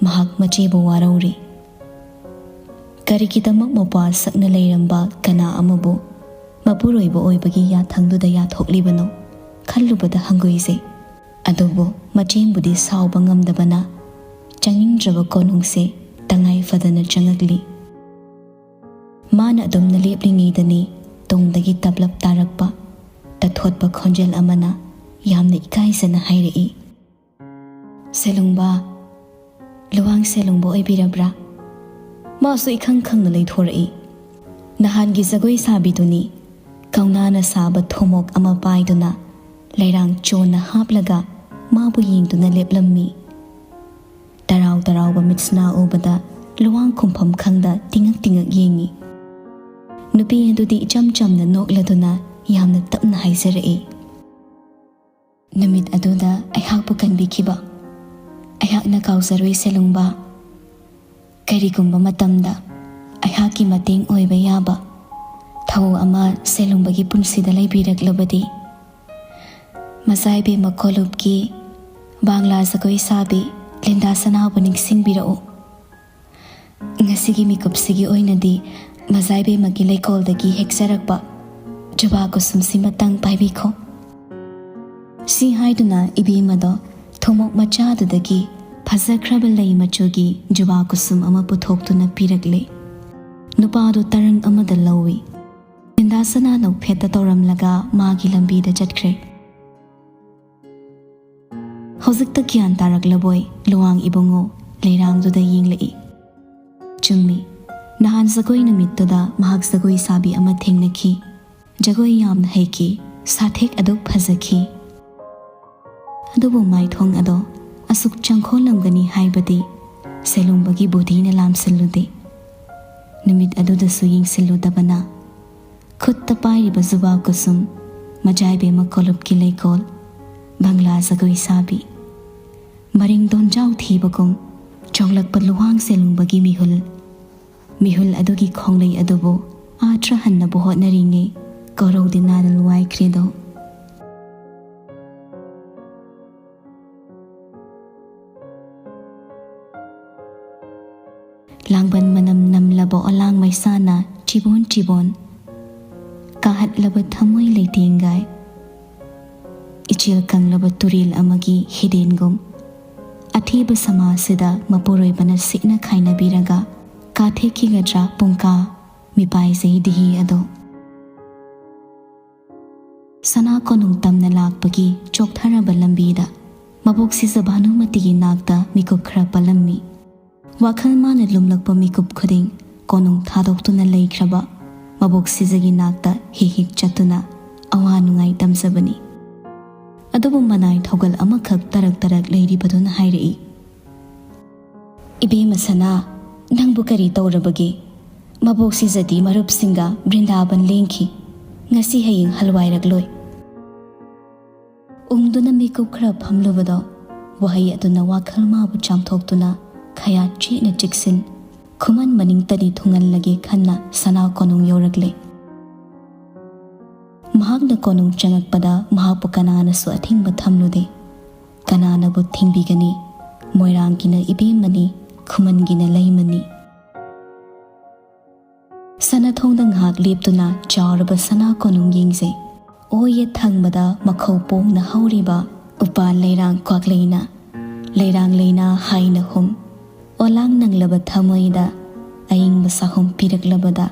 ꯃꯍꯥꯛ ꯃꯆꯦꯕꯨ ꯋꯥꯔꯧꯔꯤ꯫ ꯀꯔꯤꯒꯤꯗꯃꯛ ꯃꯧꯄ꯭ꯋꯥ ꯁꯛꯅ ꯂꯩꯔꯝꯕ ꯀꯅꯥ ꯑꯃꯕꯨ ꯃꯄꯨꯔꯣꯏꯕ ꯑꯣꯏꯕꯒꯤ ꯌꯥꯊꯪꯗꯨꯗ ꯌꯥꯊꯣꯛꯂꯤꯕꯅꯣ? ꯈꯜꯂꯨꯕꯗ ꯍꯪꯒꯣꯏꯖꯩ꯫ ꯑꯗꯨꯕꯨ ꯃꯆꯦꯝꯕꯨꯗꯤ ꯁꯥꯎꯕ ꯉꯝꯗꯕꯅ ꯆꯪꯅꯤꯡꯗ꯭ꯔꯕ ꯀꯣꯅꯨꯡꯁꯦ ꯇꯉꯥꯏ ꯐꯗꯅ ꯆꯪꯉꯛꯂꯤ꯫ ꯃꯥꯅ ꯑꯗꯨꯝꯅ ꯂꯦꯞꯂꯤꯉꯩꯗꯅꯤ ꯇꯨꯡꯗꯒꯤ ꯇꯞꯂꯞ ꯇꯥꯔꯛꯄ ꯇꯊꯣꯠꯄ ꯈꯣꯟꯖꯦꯜ ꯑꯃꯅ ꯌꯥꯝꯅ ꯏꯀꯥꯏꯖꯅ ꯍꯥꯏꯔꯛꯏ, "ꯁꯦꯂꯨꯡꯕ, ꯂꯨꯋꯥꯡ ꯁꯦꯂꯨꯡꯕ ꯑꯣꯏꯕꯤꯔꯕ꯭ꯔꯥ?" ꯃꯥꯁꯨ ꯏꯈꯪ ꯈꯪꯅ ꯂꯩꯊꯣꯔꯛꯏ꯫ ꯅꯍꯥꯟꯒꯤ ꯖꯒꯣꯏ ꯁꯥꯕꯤꯗꯨꯅꯤ꯫ ꯀꯧꯅꯥꯅ ꯁꯥꯕ ꯊꯨꯝꯃꯣꯛ ꯑꯃ ꯄꯥꯏꯗꯨꯅ ꯂꯩꯔꯥꯡ ꯆꯣꯟꯅ ꯍꯥꯞꯂꯒ ꯃꯥꯕꯨ ꯌꯦꯡꯗꯨꯅ ꯂꯦꯞꯂꯝꯃꯤ꯫ ꯇꯔꯥꯎ ꯇꯔꯥꯎꯕ ꯃꯤꯠꯁꯅꯥ ꯎꯕꯗ ꯂꯨꯋꯥꯡ ꯈꯨꯝꯐꯝ ꯈꯪꯗ ꯇꯤꯡꯉꯛ ꯇꯤꯡꯉꯛ ꯌꯦꯡꯉꯤ꯫ ꯅꯨꯄꯤ ꯑꯗꯨꯗꯤ ꯏꯆꯝ ꯆꯝꯅ ꯅꯣꯛꯂꯗꯨꯅ ꯌꯥꯝꯅ ꯇꯞꯅ ꯍꯥꯏꯖꯔꯛꯏ, "ꯅꯨꯃꯤꯠ ꯑꯗꯨꯗ ꯑꯩꯍꯥꯛꯄꯨ ꯀꯟꯕꯤꯈꯤꯕ ꯑꯩꯍꯥꯛꯅ ꯀꯥꯎꯖꯔꯣꯏ ꯁꯦꯂꯨꯡꯕ꯫ ꯀꯔꯤꯒꯨꯝꯕ ꯃꯇꯝꯗ ꯑꯩꯍꯥꯛꯀꯤ ꯃꯇꯦꯡ ꯑꯣꯏꯕ ꯌꯥꯕ ꯊꯧ ꯑꯃ ꯁꯦꯂꯨꯡꯕꯒꯤ ꯄꯨꯟꯁꯤꯗ ꯂꯩꯕꯤꯔꯛꯂꯕꯗꯤ, ꯃꯆꯥ ꯏꯕꯦꯝꯃ ꯀꯣꯂꯨꯞꯀꯤ ꯕꯪꯂꯥ ꯖꯒꯣꯏ ꯁꯥꯕꯤ ꯂꯤꯟꯗꯥ ꯁꯅꯥꯕꯨ ꯅꯤꯡꯁꯤꯡꯕꯤꯔꯛꯎ꯫ ꯉꯁꯤꯒꯤ ꯃꯤꯀꯨꯞꯁꯤꯒꯤ ꯑꯣꯏꯅꯗꯤ ꯃꯆꯥ ꯏꯕꯦꯝꯃꯒꯤ ꯂꯩꯀꯣꯜꯗꯒꯤ ꯍꯦꯛꯆꯔꯛꯄ ꯖꯨꯕꯥ ꯀꯨꯁꯨꯝꯁꯤꯃꯇꯪ ꯄꯥꯏꯕꯤꯈꯣ꯫" ꯁꯤ ꯍꯥꯏꯗꯨꯅ ꯏꯕꯦꯝꯃꯗꯣ ꯊꯨꯝꯃꯣꯛ ꯃꯆꯥꯗꯨꯗꯒꯤ ꯐꯖꯈ꯭ꯔꯕ ꯂꯩ ꯃꯆꯨꯒꯤ ꯖꯨꯕꯥ ꯀꯨꯁꯨꯝ ꯑꯃ ꯄꯨꯊꯣꯛꯇꯨꯅ ꯄꯤꯔꯛꯂꯦ꯫ ꯅꯨꯄꯥꯗꯨ ꯇꯔꯪ ꯑꯃꯗ ꯂꯧꯏ꯫ ꯂꯤꯟꯗꯥ ꯁꯅꯥ ꯅꯣꯛꯐꯦꯠꯇ ꯇꯧꯔꯝꯂꯒ ꯃꯥꯒꯤ ꯂꯝꯕꯤꯗ ꯆꯠꯈ꯭ꯔꯦ꯫ ꯍꯧꯖꯤꯛꯇ ꯒ꯭ꯌꯥꯟ ꯇꯥꯔꯛꯂꯕꯣꯏ ꯂꯨꯋꯥꯡ ꯏꯕꯨꯡꯉꯣ ꯂꯩꯔꯥꯡꯗꯨꯗ ꯌꯦꯡꯂꯛꯏ꯫ ꯆꯨꯝꯃꯤ, ꯅꯍꯥꯟ ꯖꯒꯣꯏ ꯅꯨꯃꯤꯠꯇꯨꯗ ꯃꯍꯥꯛ ꯖꯒꯣꯏ ꯁꯥꯕꯤ ꯑꯃ ꯊꯦꯡꯅꯈꯤ꯫ ꯖꯒꯣꯏ ꯌꯥꯝꯅ ꯍꯩꯈꯤ, ꯁꯥꯊꯦꯛ ꯑꯗꯨꯛ ꯐꯖꯈꯤ꯫ ꯑꯗꯨꯕꯨ ꯃꯥꯏꯊꯣꯡ ꯑꯗꯣ ꯑꯁꯨꯛ ꯆꯪꯈꯣꯜꯂꯝꯒꯅꯤ ꯍꯥꯏꯕꯗꯤ ꯁꯦꯂꯨꯡꯕꯒꯤ ꯕꯨꯙꯤꯅ ꯂꯥꯝꯁꯤꯜꯂꯨꯗꯦ꯫ ꯅꯨꯃꯤꯠ ꯑꯗꯨꯗꯁꯨ ꯌꯦꯡꯁꯤꯜꯂꯨꯗꯕꯅ ꯈꯨꯠꯇ ꯄꯥꯏꯔꯤꯕ ꯖꯨꯕꯥ ꯀꯨꯁꯨꯝ, ꯃꯆꯥ ꯏꯕꯦꯝꯃ ꯀꯣꯂꯨꯞꯀꯤ ꯂꯩꯀꯣꯜ, ꯕꯪꯂꯥ ꯖꯒꯣꯏ ꯁꯥꯕꯤ, ꯃꯔꯤꯡ ꯗꯣꯟꯖꯥꯎ ꯊꯤꯕꯒꯨꯝ ꯆꯣꯡꯂꯛꯄ ꯂꯨꯋꯥꯡ ꯁꯦꯂꯨꯡꯕꯒꯤ ꯃꯤꯍꯨꯜ, ꯃꯤꯍꯨꯜ ꯑꯗꯨꯒꯤ ꯈꯣꯡꯂꯩ ꯑꯗꯨꯕꯨ ꯑꯥꯊ꯭ꯔ ꯍꯟꯅꯕ ꯍꯣꯠꯅꯔꯤꯉꯩ ꯀꯣꯔꯧꯗꯤ ꯅꯥꯗ ꯂꯨꯋꯥꯏꯈ꯭ꯔꯦꯗꯣ꯫ ꯂꯥꯡꯕꯟ ꯃꯅꯝ ꯅꯝꯂꯕ ꯑꯣꯂꯥꯡ ꯃꯩꯁꯥꯅ ꯆꯤꯕꯣꯟ ꯆꯤꯕꯣꯟ ꯀꯥꯍꯠꯂꯕ ꯊꯃꯣꯏ ꯂꯩꯇꯦꯡꯒꯥꯏ꯫ ꯏꯆꯦꯜ ꯀꯪꯂꯕ ꯇꯨꯔꯦꯜ ꯑꯃꯒꯤ ꯍꯤꯗꯦꯟꯒꯨꯝ꯫ ꯑꯊꯤꯕ ꯁꯃꯥꯖꯁꯤꯗ ꯃꯄꯨꯔꯣꯏꯕꯅ ꯁꯤꯠꯅ ꯈꯥꯏꯅꯕꯤꯔꯒ ꯀꯥꯊꯦꯛꯈꯤꯒꯗ꯭ꯔꯥ ꯄꯨꯡꯀꯥ ꯃꯤꯄꯥꯏꯖꯩ ꯗꯤꯍꯤ ꯑꯗꯣ꯫ ꯁꯅꯥ ꯀꯣꯅꯨꯡ ꯇꯝꯅ ꯂꯥꯛꯄꯒꯤ ꯆꯣꯛꯊꯔꯕ ꯂꯝꯕꯤꯗ ꯃꯕꯣꯛ ꯁꯤꯖ ꯚꯥꯅꯨꯃꯇꯤꯒꯤ ꯅꯥꯛꯇ ꯃꯤꯀꯨꯞ ꯈꯔ ꯄꯜꯂꯝꯃꯤ꯫ ꯋꯥꯈꯜ ꯃꯥꯅ ꯂꯨꯝꯂꯛꯄ ꯃꯤꯀꯨꯞ ꯈꯨꯗꯤꯡ ꯀꯣꯅꯨꯡ ꯊꯥꯗꯣꯛꯇꯨꯅ ꯂꯩꯈ꯭ꯔꯕ ꯃꯕꯣꯛ ꯁꯤꯖꯒꯤ ꯅꯥꯛꯇ ꯍꯦꯛ ꯍꯦꯛ ꯆꯠꯇꯨꯅ ꯑꯋꯥ ꯅꯨꯡꯉꯥꯏ ꯇꯝꯖꯕꯅꯤ꯫ ꯑꯗꯨꯕꯨ ꯃꯅꯥꯏ ꯊꯧꯒꯜ ꯑꯃꯈꯛ ꯇꯔꯛ ꯇꯔꯛ ꯂꯩꯔꯤꯕꯗꯨꯅ ꯍꯥꯏꯔꯛꯏ, "ꯏꯕꯦꯝꯃ ꯁꯅꯥ, ꯅꯪꯕꯨ ꯀꯔꯤ ꯇꯧꯔꯕꯒꯦ? ꯃꯕꯣꯛ ꯁꯤꯖꯗꯤ ꯃꯔꯨꯞꯁꯤꯡꯒ ꯕ꯭ꯔꯤꯟꯗꯥꯕꯟ ꯂꯦꯡꯈꯤ꯫ ꯉꯁꯤ ꯍꯌꯦꯡ ꯍꯜꯋꯥꯏꯔꯛꯂꯣꯏ꯫" ꯎꯪꯗꯨꯅ ꯃꯤꯀꯨꯞ ꯈꯔ ꯐꯝꯂꯨꯕꯗꯣ, ꯋꯥꯍꯩ ꯑꯗꯨꯅ ꯋꯥꯈꯜ ꯃꯥꯕꯨ ꯆꯥꯝꯊꯣꯛꯇꯨꯅ ꯈꯌꯥꯠ ꯆꯦꯠꯅ ꯆꯤꯛꯁꯤꯟ, ꯈꯨꯃꯟ ꯃꯅꯤꯡꯇꯗꯤ ꯊꯨꯡꯍꯜꯂꯒꯦ ꯈꯟꯅ ꯁꯅꯥ ꯀꯣꯅꯨꯡ ꯌꯧꯔꯛꯂꯦ꯫ ꯃꯍꯥꯛꯅ ꯀꯣꯅꯨꯡ ꯆꯪꯉꯛꯄꯗ ꯃꯍꯥꯛꯄꯨ ꯀꯅꯥꯅꯁꯨ ꯑꯊꯤꯡꯕ ꯊꯝꯂꯨꯗꯦ꯫ ꯀꯅꯥꯅꯕꯨ ꯊꯤꯡꯕꯤꯒꯅꯤ? ꯃꯣꯏꯔꯥꯡꯒꯤꯅ ꯏꯕꯦꯝꯃꯅꯤ, ꯈꯨꯃꯟꯒꯤꯅ ꯂꯩꯃꯅꯤ꯫ ꯁꯅꯥꯊꯣꯡꯗ ꯉꯥꯏꯍꯥꯛ ꯂꯦꯞꯇꯨꯅ ꯆꯥꯎꯔꯕ ꯁꯅꯥ ꯀꯣꯅꯨꯡ ꯌꯦꯡꯖꯩ꯫ ꯑꯣ ꯌꯦꯠ ꯊꯪꯕꯗ ꯃꯈꯧ ꯄꯣꯡꯅ ꯍꯧꯔꯤꯕ ꯎꯄꯥꯜ ꯂꯩꯔꯥꯡ ꯀ꯭ꯋꯥꯛꯂꯩꯅ, ꯂꯩꯔꯥꯡ ꯂꯩꯅꯥ ꯍꯥꯏꯅ ꯍꯨꯝ, ꯑꯣꯂꯥꯡ ꯅꯪꯂꯕ ꯊꯃꯣꯏꯗ ꯑꯏꯪꯕ ꯁꯥꯍꯨꯝ ꯄꯤꯔꯛꯂꯕꯗ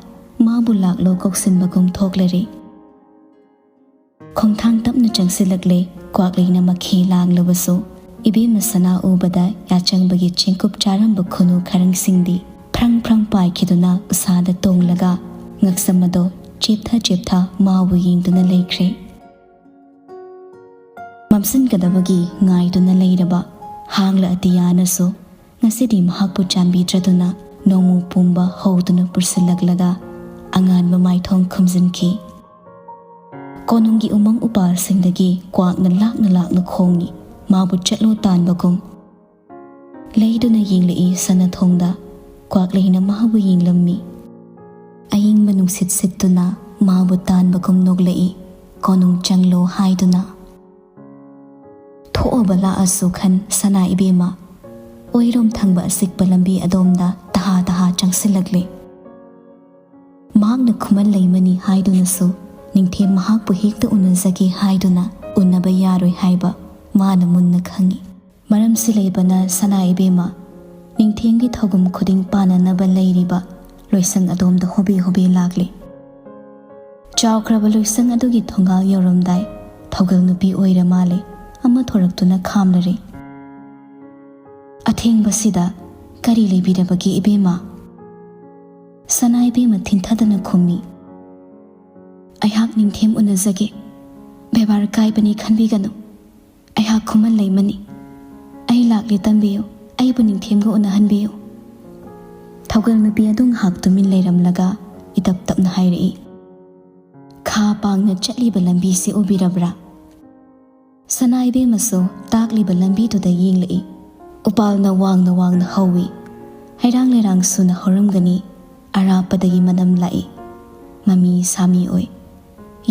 ꯃꯥꯕꯨ ꯂꯥꯛꯂꯣ ꯀꯧꯁꯤꯟꯕꯒꯨꯝ ꯊꯣꯛꯂꯔꯦ꯫ ꯈꯣꯡꯊꯥꯡ ꯇꯞꯅ ꯆꯪꯁꯤꯜꯂꯛꯂꯦ꯫ ꯀ꯭ꯋꯥꯛꯂꯩꯅ ꯃꯈꯦ ꯂꯥꯡꯂꯕꯁꯨ ꯏꯕꯦꯝꯃ ꯁꯅꯥ ꯎꯕꯗ ꯌꯥꯆꯪꯕꯒꯤ ꯆꯦꯡꯀꯨꯞ ꯆꯥꯔꯝꯕ ꯈꯨꯅꯨ ꯈꯔꯪꯁꯤꯡꯗꯤ ꯐ꯭ꯔꯪ ꯐ꯭ꯔꯪ ꯄꯥꯏꯈꯤꯗꯨꯅ ꯎꯁꯥꯗ ꯇꯣꯡꯂꯒ ꯉꯛꯁꯝ ꯑꯗꯣ ꯆꯦꯞꯊ ꯆꯦꯞꯊ ꯃꯥꯕꯨ ꯌꯦꯡꯗꯨꯅ ꯂꯩꯈ꯭ꯔꯦ꯫ ꯃꯝꯁꯤꯟꯒꯗꯕꯒꯤ ꯉꯥꯏꯗꯨꯅ ꯂꯩꯔꯕ ꯍꯥꯡꯂ ꯑꯇꯤꯌꯥꯅꯁꯨ ꯉꯁꯤꯗꯤ ꯃꯍꯥꯛꯄꯨ ꯆꯥꯟꯕꯤꯗ꯭ꯔꯗꯨꯅ ꯅꯣꯡꯃꯨ ꯄꯨꯝꯕ ꯍꯧꯗꯨꯅ ꯄꯨꯁꯤꯜꯂꯛꯂꯒ ꯑꯉꯥꯟꯕ ꯃꯥꯏꯊꯣꯡ ꯈꯨꯝꯖꯤꯟꯈꯤ꯫ ꯀꯣꯅꯨꯡꯒꯤ ꯎꯃꯪ ꯎꯄꯥꯜꯁꯤꯡꯗꯒꯤ ꯀ꯭ꯋꯥꯛꯅ ꯂꯥꯛꯅ ꯂꯥꯛꯅ ꯈꯣꯡꯏ, ꯃꯥꯕꯨ ꯆꯠꯂꯣ ꯇꯥꯟꯕꯒꯨꯝ꯫ ꯂꯩꯗꯨꯅ ꯌꯦꯡꯂꯛꯏ ꯁꯅꯥꯊꯣꯡꯗ, ꯀ꯭ꯋꯥꯛꯂꯩꯅ ꯃꯥꯕꯨ ꯌꯦꯡꯂꯝꯃꯤ꯫ ꯑꯏꯪꯕ ꯅꯨꯡꯁꯤꯠ ꯁꯤꯠꯇꯨꯅ ꯃꯥꯕꯨ ꯇꯥꯟꯕꯒꯨꯝ ꯅꯣꯛꯂꯛꯏ, ꯀꯣꯅꯨꯡ ꯆꯪꯂꯣ ꯍꯥꯏꯗꯨꯅ꯫ ꯊꯣꯛꯑꯕ ꯂꯥꯛꯑꯁꯨ ꯈꯟ ꯁꯅꯥ ꯏꯕꯦꯝꯃ, ꯑꯣꯏꯔꯣꯝ ꯊꯪꯕ ꯑꯆꯤꯛꯄ ꯂꯝꯕꯤ ꯑꯗꯣꯝꯗ ꯇꯍꯥ ꯇꯍꯥ ꯆꯪꯁꯤꯜꯂꯛꯂꯦ꯫ ꯃꯍꯥꯛꯅ ꯈꯨꯃꯟ ꯂꯩꯃꯅꯤ ꯍꯥꯏꯗꯨꯅꯁꯨ ꯅꯤꯡꯊꯦꯝ ꯃꯍꯥꯛꯄꯨ ꯍꯦꯛꯇ ꯎꯅꯖꯒꯦ ꯍꯥꯏꯗꯨꯅ ꯎꯅꯕ ꯌꯥꯔꯣꯏ ꯍꯥꯏꯕ ꯃꯥꯅ ꯃꯨꯟꯅ ꯈꯪꯏ꯫ ꯃꯔꯝꯁꯤ ꯂꯩꯕꯅ ꯁꯅꯥ ꯏꯕꯦꯝꯃ ꯅꯤꯡꯊꯦꯝꯒꯤ ꯊꯧꯒꯨꯝ ꯈꯨꯗꯤꯡ ꯄꯥꯟꯅꯅꯕ ꯂꯩꯔꯤꯕ ꯂꯣꯏꯁꯪ ꯑꯗꯣꯝꯗ ꯍꯣꯕꯦ ꯍꯣꯕꯦ ꯂꯥꯛꯂꯤ꯫ ꯆꯥꯎꯈ꯭ꯔꯕ ꯂꯣꯏꯁꯪ ꯑꯗꯨꯒꯤ ꯊꯣꯡꯒꯥꯜ ꯌꯧꯔꯝꯗꯥꯏ ꯊꯧꯒꯜ ꯅꯨꯄꯤ ꯑꯣꯏꯔ ꯃꯥꯜꯂꯦ ꯑꯃ ꯊꯣꯔꯛꯇꯨꯅ ꯈꯥꯝꯂꯔꯦ꯫ "ꯑꯊꯦꯡꯕꯁꯤꯗ ꯀꯔꯤ ꯂꯩꯕꯤꯔꯕꯒꯦ ꯏꯕꯦꯝꯃ?" ꯁꯅꯥ ꯏꯕꯦꯝꯃ ꯊꯤꯟꯊꯗꯅ ꯈꯨꯝꯃꯤ꯫ "ꯑꯩꯍꯥꯛ ꯅꯤꯡꯊꯦꯝ ꯎꯅꯖꯒꯦ꯫ ꯕꯦꯕꯥꯔ ꯀꯥꯏꯕꯅꯤ ꯈꯟꯕꯤꯒꯅꯨ꯫ ꯑꯩꯍꯥꯛ ꯈꯨꯃꯟ ꯂꯩꯃꯅꯤ꯫ ꯑꯩ ꯂꯥꯛꯂꯦ ꯇꯝꯕꯤꯌꯨ꯫ ꯑꯩꯕꯨ ꯅꯤꯡꯊꯦꯝꯒ ꯎꯅꯍꯟꯕꯤꯌꯨ꯫" ꯊꯧꯒꯜ ꯅꯨꯄꯤ ꯑꯗꯨ ꯉꯥꯏꯍꯥꯛ ꯇꯨꯃꯤꯟ ꯂꯩꯔꯝꯂꯒ ꯏꯇꯞ ꯇꯞꯅ ꯍꯥꯏꯔꯛꯏ, "ꯈꯥ ꯄꯥꯡꯅ ꯆꯠꯂꯤꯕ ꯂꯝꯕꯤꯁꯤ ꯎꯕꯤꯔꯕ꯭ꯔꯥ?" ꯁꯅꯥ ꯏꯕꯦꯝꯃꯁꯨ ꯇꯥꯛꯂꯤꯕ ꯂꯝꯕꯤꯗꯨꯗ ꯌꯦꯡꯂꯛꯏ꯫ ꯎꯄꯥꯜꯅ ꯋꯥꯡꯅ ꯋꯥꯡꯅ ꯍꯧꯏ꯫ ꯍꯩꯔꯥꯡ ꯂꯩꯔꯥꯡ ꯁꯨꯅ ꯍꯧꯔꯝꯒꯅꯤ꯫ ꯑꯔꯥꯞꯄꯗꯒꯤ ꯃꯅꯝ ꯂꯥꯛꯏ꯫ ꯃꯃꯤ ꯁꯥꯃꯤ ꯑꯣꯏ꯫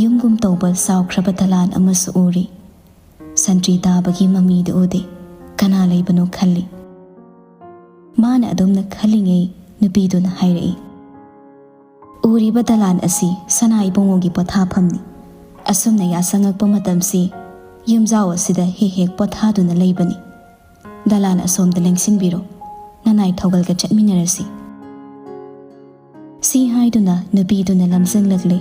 ꯌꯨꯝꯒꯨꯝ ꯇꯧꯕ ꯆꯥꯎꯈ꯭ꯔꯕ ꯗꯂꯥꯟ ꯑꯃꯁꯨ ꯎꯔꯤ꯫ ꯁꯟꯇ꯭ꯔꯤ ꯇꯥꯕꯒꯤ ꯃꯃꯤꯗꯤ ꯎꯗꯦ꯫ ꯀꯅꯥ ꯂꯩꯕꯅꯣ ꯈꯜꯂꯤ꯫ ꯃꯥꯅ ꯑꯗꯨꯝꯅ ꯈꯜꯂꯤꯉꯩ ꯅꯨꯄꯤꯗꯨꯅ ꯍꯥꯏꯔꯛꯏ, "ꯎꯔꯤꯕ ꯗꯂꯥꯟ ꯑꯁꯤ ꯁꯅꯥ ꯏꯕꯨꯡꯉꯣꯒꯤ ꯄꯣꯊꯥꯐꯝꯅꯤ꯫ ꯑꯁꯨꯝꯅ ꯌꯥꯆꯪꯉꯛꯄ ꯃꯇꯝꯁꯤ ꯌꯨꯝꯖꯥꯎ ꯑꯁꯤꯗ ꯍꯦꯛ ꯍꯦꯛ ꯄꯣꯊꯥꯗꯨꯅ ꯂꯩꯕꯅꯤ꯫ ꯗꯂꯥꯟ ꯑꯁꯣꯝꯗ ꯂꯦꯡꯁꯤꯟꯕꯤꯔꯣ꯫ ꯅꯅꯥꯏ ꯊꯧꯒꯜꯒ ꯆꯠꯃꯤꯟꯅꯔꯁꯤ꯫" ꯁꯤ ꯍꯥꯏꯗꯨꯅ ꯅꯨꯄꯤꯗꯨꯅ ꯂꯝꯖꯤꯡꯂꯛꯂꯦ꯫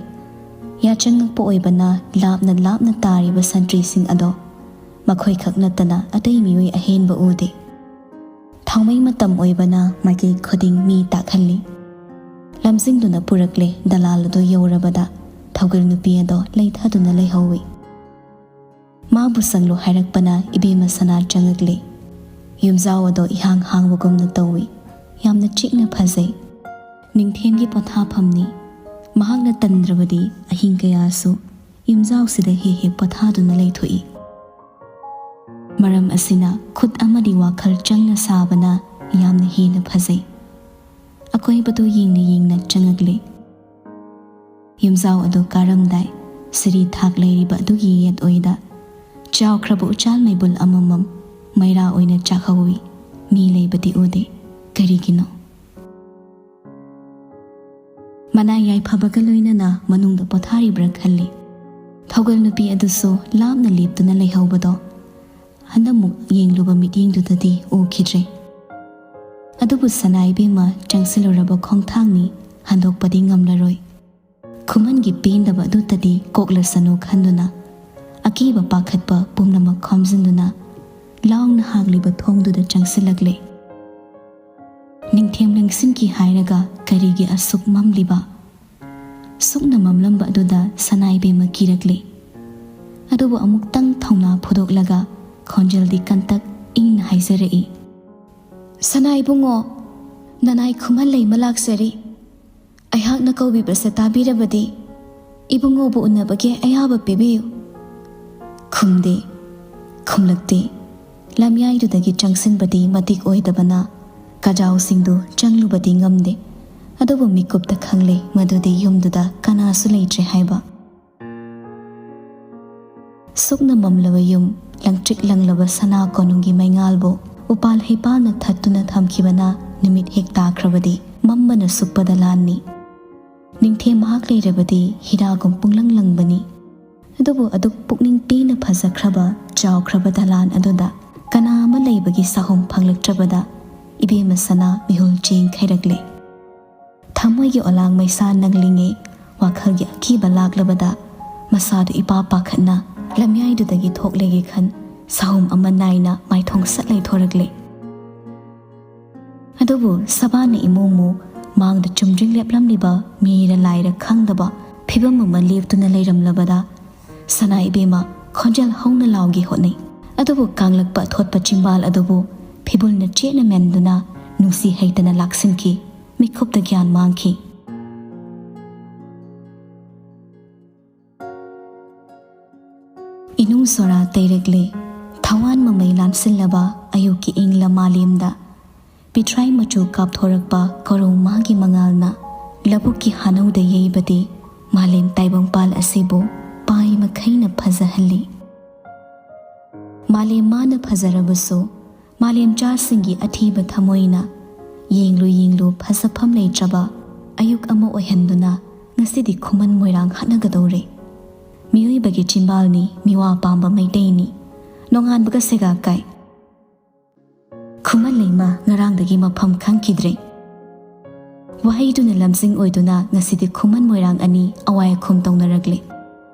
ꯌꯥꯆꯪꯉꯛꯄ ꯑꯣꯏꯕꯅ ꯂꯥꯞꯅ ꯂꯥꯞꯅ ꯇꯥꯔꯤꯕ ꯁꯟꯇ꯭ꯔꯤꯁꯤꯡ ꯑꯗꯣ ꯃꯈꯣꯏꯈꯛ ꯅꯠꯇꯅ ꯑꯇꯩ ꯃꯤꯑꯣꯏ ꯑꯍꯦꯟꯕ ꯎꯗꯦ꯫ ꯊꯥꯎꯃꯩ ꯃꯇꯝ ꯑꯣꯏꯕꯅ ꯃꯥꯏꯀꯩ ꯈꯨꯗꯤꯡ ꯃꯤ ꯇꯥꯛꯍꯜꯂꯤ꯫ ꯂꯝꯖꯤꯡꯗꯨꯅ ꯄꯨꯔꯛꯂꯦ꯫ ꯗꯂꯥꯜ ꯑꯗꯨ ꯌꯧꯔꯕꯗ ꯊꯧꯒꯜ ꯅꯨꯄꯤ ꯑꯗꯣ ꯂꯩꯊꯗꯨꯅ ꯂꯩꯍꯧꯏ꯫ ꯃꯥꯕꯨ ꯆꯪꯂꯨ ꯍꯥꯏꯔꯛꯄꯅ ꯏꯕꯦꯝꯃ ꯁꯅꯥ ꯆꯪꯉꯛꯂꯦ꯫ ꯌꯨꯝꯖꯥꯎ ꯑꯗꯣ ꯏꯍꯥꯡ ꯍꯥꯡꯕꯒꯨꯝꯅ ꯇꯧꯏ꯫ ꯌꯥꯝꯅ ꯆꯤꯛꯅ ꯐꯖꯩ꯫ ꯅꯤꯡꯊꯦꯝꯒꯤ ꯄꯣꯊꯥꯐꯝꯅꯤ꯫ ꯃꯍꯥꯛꯅ ꯇꯟꯗ꯭ꯔꯕꯗꯤ ꯑꯍꯤꯡ ꯀꯌꯥꯁꯨ ꯌꯨꯝꯖꯥꯎꯁꯤꯗ ꯍꯦꯛ ꯍꯦꯛ ꯄꯣꯊꯥꯗꯨꯅ ꯂꯩꯊꯣꯛꯏ꯫ ꯃꯔꯝ ꯑꯁꯤꯅ ꯈꯨꯠ ꯑꯃꯗꯤ ꯋꯥꯈꯜ ꯆꯪꯅ ꯁꯥꯕꯅ ꯌꯥꯝꯅ ꯍꯦꯟꯅ ꯐꯖꯩ꯫ ꯑꯀꯣꯏꯕꯗꯨ ꯌꯦꯡꯅ ꯌꯦꯡꯅ ꯆꯪꯉꯛꯂꯦ꯫ ꯌꯨꯝꯖꯥꯎ ꯑꯗꯨ ꯀꯥꯔꯝꯗꯥꯏ ꯁꯤꯔꯤ ꯊꯥꯛ ꯂꯩꯔꯤꯕ ꯑꯗꯨꯒꯤ ꯌꯦꯠ ꯑꯣꯏꯗ ꯆꯥꯎꯈ꯭ꯔꯕ ꯎꯆꯥꯜ ꯃꯩꯕꯨꯜ ꯑꯃꯃꯝ ꯃꯩꯔꯥ ꯑꯣꯏꯅ ꯆꯥꯛꯍꯧꯏ꯫ ꯃꯤ ꯂꯩꯕꯗꯤ ꯎꯗꯦ꯫ ꯀꯔꯤꯒꯤꯅꯣ? ꯃꯅꯥ ꯌꯥꯏꯐꯕꯒ ꯂꯣꯏꯅꯅ ꯃꯅꯨꯡꯗ ꯄꯣꯊꯥꯔꯤꯕ꯭ꯔꯥ ꯈꯜꯂꯤ꯫ ꯊꯧꯒꯜ ꯅꯨꯄꯤ ꯑꯗꯨꯁꯨ ꯂꯥꯞꯅ ꯂꯦꯞꯇꯨꯅ ꯂꯩꯍꯧꯕꯗꯣ ꯍꯟꯗꯛꯃꯨꯛ ꯌꯦꯡꯂꯨꯕ ꯃꯤꯠꯌꯦꯡꯗꯨꯗꯗꯤ ꯎꯈꯤꯗ꯭ꯔꯦ꯫ ꯑꯗꯨꯕꯨ ꯁꯅꯥ ꯏꯕꯦꯝꯃ ꯆꯪꯁꯤꯜꯂꯨꯔꯕ ꯈꯣꯡꯊꯥꯡꯅꯤ, ꯍꯟꯗꯣꯛꯄꯗꯤ ꯉꯝꯂꯔꯣꯏ꯫ ꯈꯨꯃꯟꯒꯤ ꯄꯦꯟꯗꯕ ꯑꯗꯨꯇꯗꯤ ꯀꯣꯛꯂꯁꯅꯨ ꯈꯟꯗꯨꯅ, ꯑꯀꯤꯕ ꯄꯥꯈꯠꯄ ꯄꯨꯝꯅꯃꯛ ꯈꯣꯝꯖꯤꯟꯗꯨꯅ, ꯂꯥꯎꯅ ꯍꯥꯡꯂꯤꯕ ꯊꯣꯡꯗꯨꯗ ꯆꯪꯁꯤꯜꯂꯛꯂꯦ꯫ ꯅꯤꯡꯊꯦꯝ ꯂꯪꯁꯤꯟꯈꯤ ꯍꯥꯏꯔꯒ ꯀꯔꯤꯒꯤ ꯑꯁꯨꯛ ꯃꯝꯂꯤꯕ? ꯁꯨꯛꯅ ꯃꯝꯂꯝꯕ ꯑꯗꯨꯗ ꯁꯅꯥ ꯏꯕꯦꯝꯃ ꯀꯤꯔꯛꯂꯦ꯫ ꯑꯗꯨꯕꯨ ꯑꯃꯨꯛꯇꯪ ꯊꯧꯅꯥ ꯐꯨꯗꯣꯛꯂꯒ ꯈꯣꯟꯖꯦꯜꯗꯤ ꯀꯟꯇꯛ ꯏꯪꯅ ꯍꯥꯏꯖꯔꯛꯏ, "ꯁꯅꯥ ꯏꯕꯨꯡꯉꯣ, ꯅꯅꯥꯏ ꯈꯨꯃꯟ ꯂꯩꯃ ꯂꯥꯛꯆꯔꯤ꯫ ꯑꯩꯍꯥꯛꯅ ꯀꯧꯕꯤꯕꯁꯦ ꯇꯥꯕꯤꯔꯕꯗꯤ ꯏꯕꯨꯡꯉꯣꯕꯨ ꯎꯅꯕꯒꯤ ꯑꯌꯥꯕ ꯄꯤꯕꯤꯌꯨ꯫" ꯈꯨꯝꯗꯦ, ꯈꯨꯝꯂꯛꯇꯦ꯫ ꯂꯝꯌꯥꯏꯗꯨꯗꯒꯤ ꯆꯪꯁꯤꯟꯕꯗꯤ ꯃꯇꯤꯛ ꯑꯣꯏꯗꯕꯅ ꯀꯖꯥꯎꯁꯤꯡꯗꯨ ꯆꯪꯂꯨꯕꯗꯤ ꯉꯝꯗꯦ꯫ ꯑꯗꯨꯕꯨ ꯃꯤꯀꯨꯞꯇ ꯈꯪꯂꯦ ꯃꯗꯨꯗꯤ ꯌꯨꯝꯗꯨꯗ ꯀꯅꯥꯁꯨ ꯂꯩꯇ꯭ꯔꯦ ꯍꯥꯏꯕ꯫ ꯁꯨꯛꯅ ꯃꯝꯂꯕ ꯌꯨꯝ, ꯂꯪꯇ꯭ꯔꯤꯛ ꯂꯪꯂꯕ ꯁꯅꯥ ꯀꯣꯅꯨꯡꯒꯤ ꯃꯩꯉꯥꯜꯕꯨ ꯎꯄꯥꯜ ꯍꯩꯄꯥꯜꯅ ꯊꯠꯇꯨꯅ ꯊꯝꯈꯤꯕꯅ ꯅꯨꯃꯤꯠ ꯍꯦꯛ ꯇꯥꯈ꯭ꯔꯕꯗꯤ ꯃꯝꯕꯅ ꯁꯨꯞꯄ ꯗꯂꯥꯟꯅꯤ꯫ ꯅꯤꯡꯊꯦꯝ ꯃꯍꯥꯛ ꯂꯩꯔꯕꯗꯤ ꯍꯤꯔꯥꯒꯨꯝ ꯄꯨꯡꯂꯪ ꯂꯪꯕꯅꯤ꯫ ꯑꯗꯨꯕꯨ ꯑꯗꯨꯛ ꯄꯨꯛꯅꯤꯡ ꯄꯦꯟꯅ ꯐꯖꯈ꯭ꯔꯕ, ꯆꯥꯎꯈ꯭ꯔꯕ ꯗꯂꯥꯟ ꯑꯗꯨꯗ ꯀꯅꯥ ꯑꯃ ꯂꯩꯕꯒꯤ ꯁꯥꯍꯨꯝ ꯐꯪꯂꯛꯇ꯭ꯔꯕꯗ ꯏꯕꯦꯝꯃ ꯁꯅꯥ ꯃꯤꯍꯨꯜ ꯆꯦꯡ ꯈꯩꯔꯛꯂꯦ꯫ ꯊꯃꯣꯏꯒꯤ ꯑꯣꯂꯥꯡ ꯃꯩꯁꯥ ꯅꯪꯂꯤꯉꯩ, ꯋꯥꯈꯜꯒꯤ ꯑꯀꯤꯕ ꯂꯥꯛꯂꯕꯗ ꯃꯁꯥꯗꯨ ꯏꯄꯥ ꯄꯥꯈꯠꯅ ꯂꯝꯌꯥꯏꯗꯨꯗꯒꯤ ꯊꯣꯛꯂꯦꯒꯦ ꯈꯟ ꯁꯥꯍꯨꯝ ꯑꯃ ꯅꯥꯏꯅ ꯃꯥꯏꯊꯣꯡ ꯁꯠ ꯂꯩꯊꯣꯔꯛꯂꯦ꯫ ꯑꯗꯨꯕꯨ ꯁꯕꯥꯟꯅ ꯏꯃꯨꯡꯃꯨ ꯃꯥꯡꯗ ꯆꯨꯝꯗ꯭ꯔꯤꯡ ꯂꯦꯞꯂꯝꯂꯤꯕ ꯃꯤꯔ ꯂꯥꯏꯔ ꯈꯪꯗꯕ ꯐꯤꯕꯝ ꯑꯃ ꯂꯦꯞꯇꯨꯅ ꯂꯩꯔꯝꯂꯕꯗ ꯁꯅꯥ ꯏꯕꯦꯝꯃ ꯈꯣꯟꯖꯦꯜ ꯍꯧꯅ ꯂꯥꯎꯒꯦ ꯍꯣꯠꯅꯩ꯫ ꯑꯗꯨꯕꯨ ꯀꯥꯡꯂꯛꯄ ꯑꯊꯣꯠꯄ ꯆꯤꯝꯕꯥꯜ ꯑꯗꯨꯕꯨ ꯐꯤꯕꯨꯜꯅ ꯆꯦꯠꯅ ꯃꯦꯟꯗꯨꯅ ꯅꯨꯡꯁꯤ ꯍꯩꯇꯅ ꯂꯥꯛꯁꯤꯟꯈꯤ꯫ ꯃꯤꯀꯨꯞꯇ ꯒ꯭ꯌꯥꯟ ꯃꯥꯡꯈꯤ꯫ ꯏꯅꯨꯡ ꯁꯣꯔꯥ ꯇꯩꯔꯛꯂꯦ꯫ ꯊꯋꯥꯟ ꯃꯃꯩ ꯂꯥꯟꯁꯤꯜꯂꯕ ꯑꯌꯨꯛꯀꯤ ꯏꯪꯂ ꯃꯥꯂꯦꯝꯗ ꯄꯤꯊ꯭ꯔꯥꯏ ꯃꯆꯨ ꯀꯥꯞꯊꯣꯔꯛꯄ ꯀꯣꯔꯧ ꯃꯥꯒꯤ ꯃꯉꯥꯜꯅ ꯂꯧꯕꯨꯛꯀꯤ ꯍꯥꯅꯧꯗ ꯌꯩꯕꯗꯤ ꯃꯥꯂꯦꯝ ꯇꯥꯏꯕꯪꯄꯥꯜ ꯑꯁꯤꯕꯨ ꯄꯥꯏ ꯃꯈꯩꯅ ꯐꯖꯍꯜꯂꯤ꯫ ꯃꯥꯂꯦꯝ ꯃꯥꯅ ꯐꯖꯔꯕꯁꯨ ꯃꯥꯂꯦꯝꯆꯥꯁꯤꯡꯒꯤ ꯑꯊꯤꯕ ꯊꯃꯣꯏꯅ ꯌꯦꯡꯂꯨ ꯌꯦꯡꯂꯨ ꯐꯖꯐꯝ ꯂꯩꯇ꯭ꯔꯕ ꯑꯌꯨꯛ ꯑꯃ ꯑꯣꯏꯍꯟꯗꯨꯅ ꯉꯁꯤꯗꯤ ꯈꯨꯃꯟ ꯃꯣꯏꯔꯥꯡ ꯍꯥꯠꯅꯒꯗꯧꯔꯦ꯫ ꯃꯤꯑꯣꯏꯕꯒꯤ ꯆꯤꯝꯕꯥꯜꯅꯤ, ꯃꯤꯋꯥ ꯄꯥꯝꯕ ꯃꯩꯇꯩꯅꯤ꯫ ꯅꯣꯡꯉꯥꯟꯕꯒ ꯁꯦꯒꯥ ꯀꯥꯏ꯫ ꯈꯨꯃꯟ ꯂꯩꯃ ꯉꯔꯥꯡꯗꯒꯤ ꯃꯐꯝ ꯈꯪꯈꯤꯗ꯭ꯔꯦ꯫ ꯋꯥꯍꯩꯗꯨꯅ ꯂꯝꯖꯤꯡ ꯑꯣꯏꯗꯨꯅ ꯉꯁꯤꯗꯤ ꯈꯨꯃꯟ ꯃꯣꯏꯔꯥꯡ ꯑꯅꯤ ꯑꯋꯥꯏ ꯑꯈꯨꯝ ꯇꯧꯅꯔꯛꯂꯤ꯫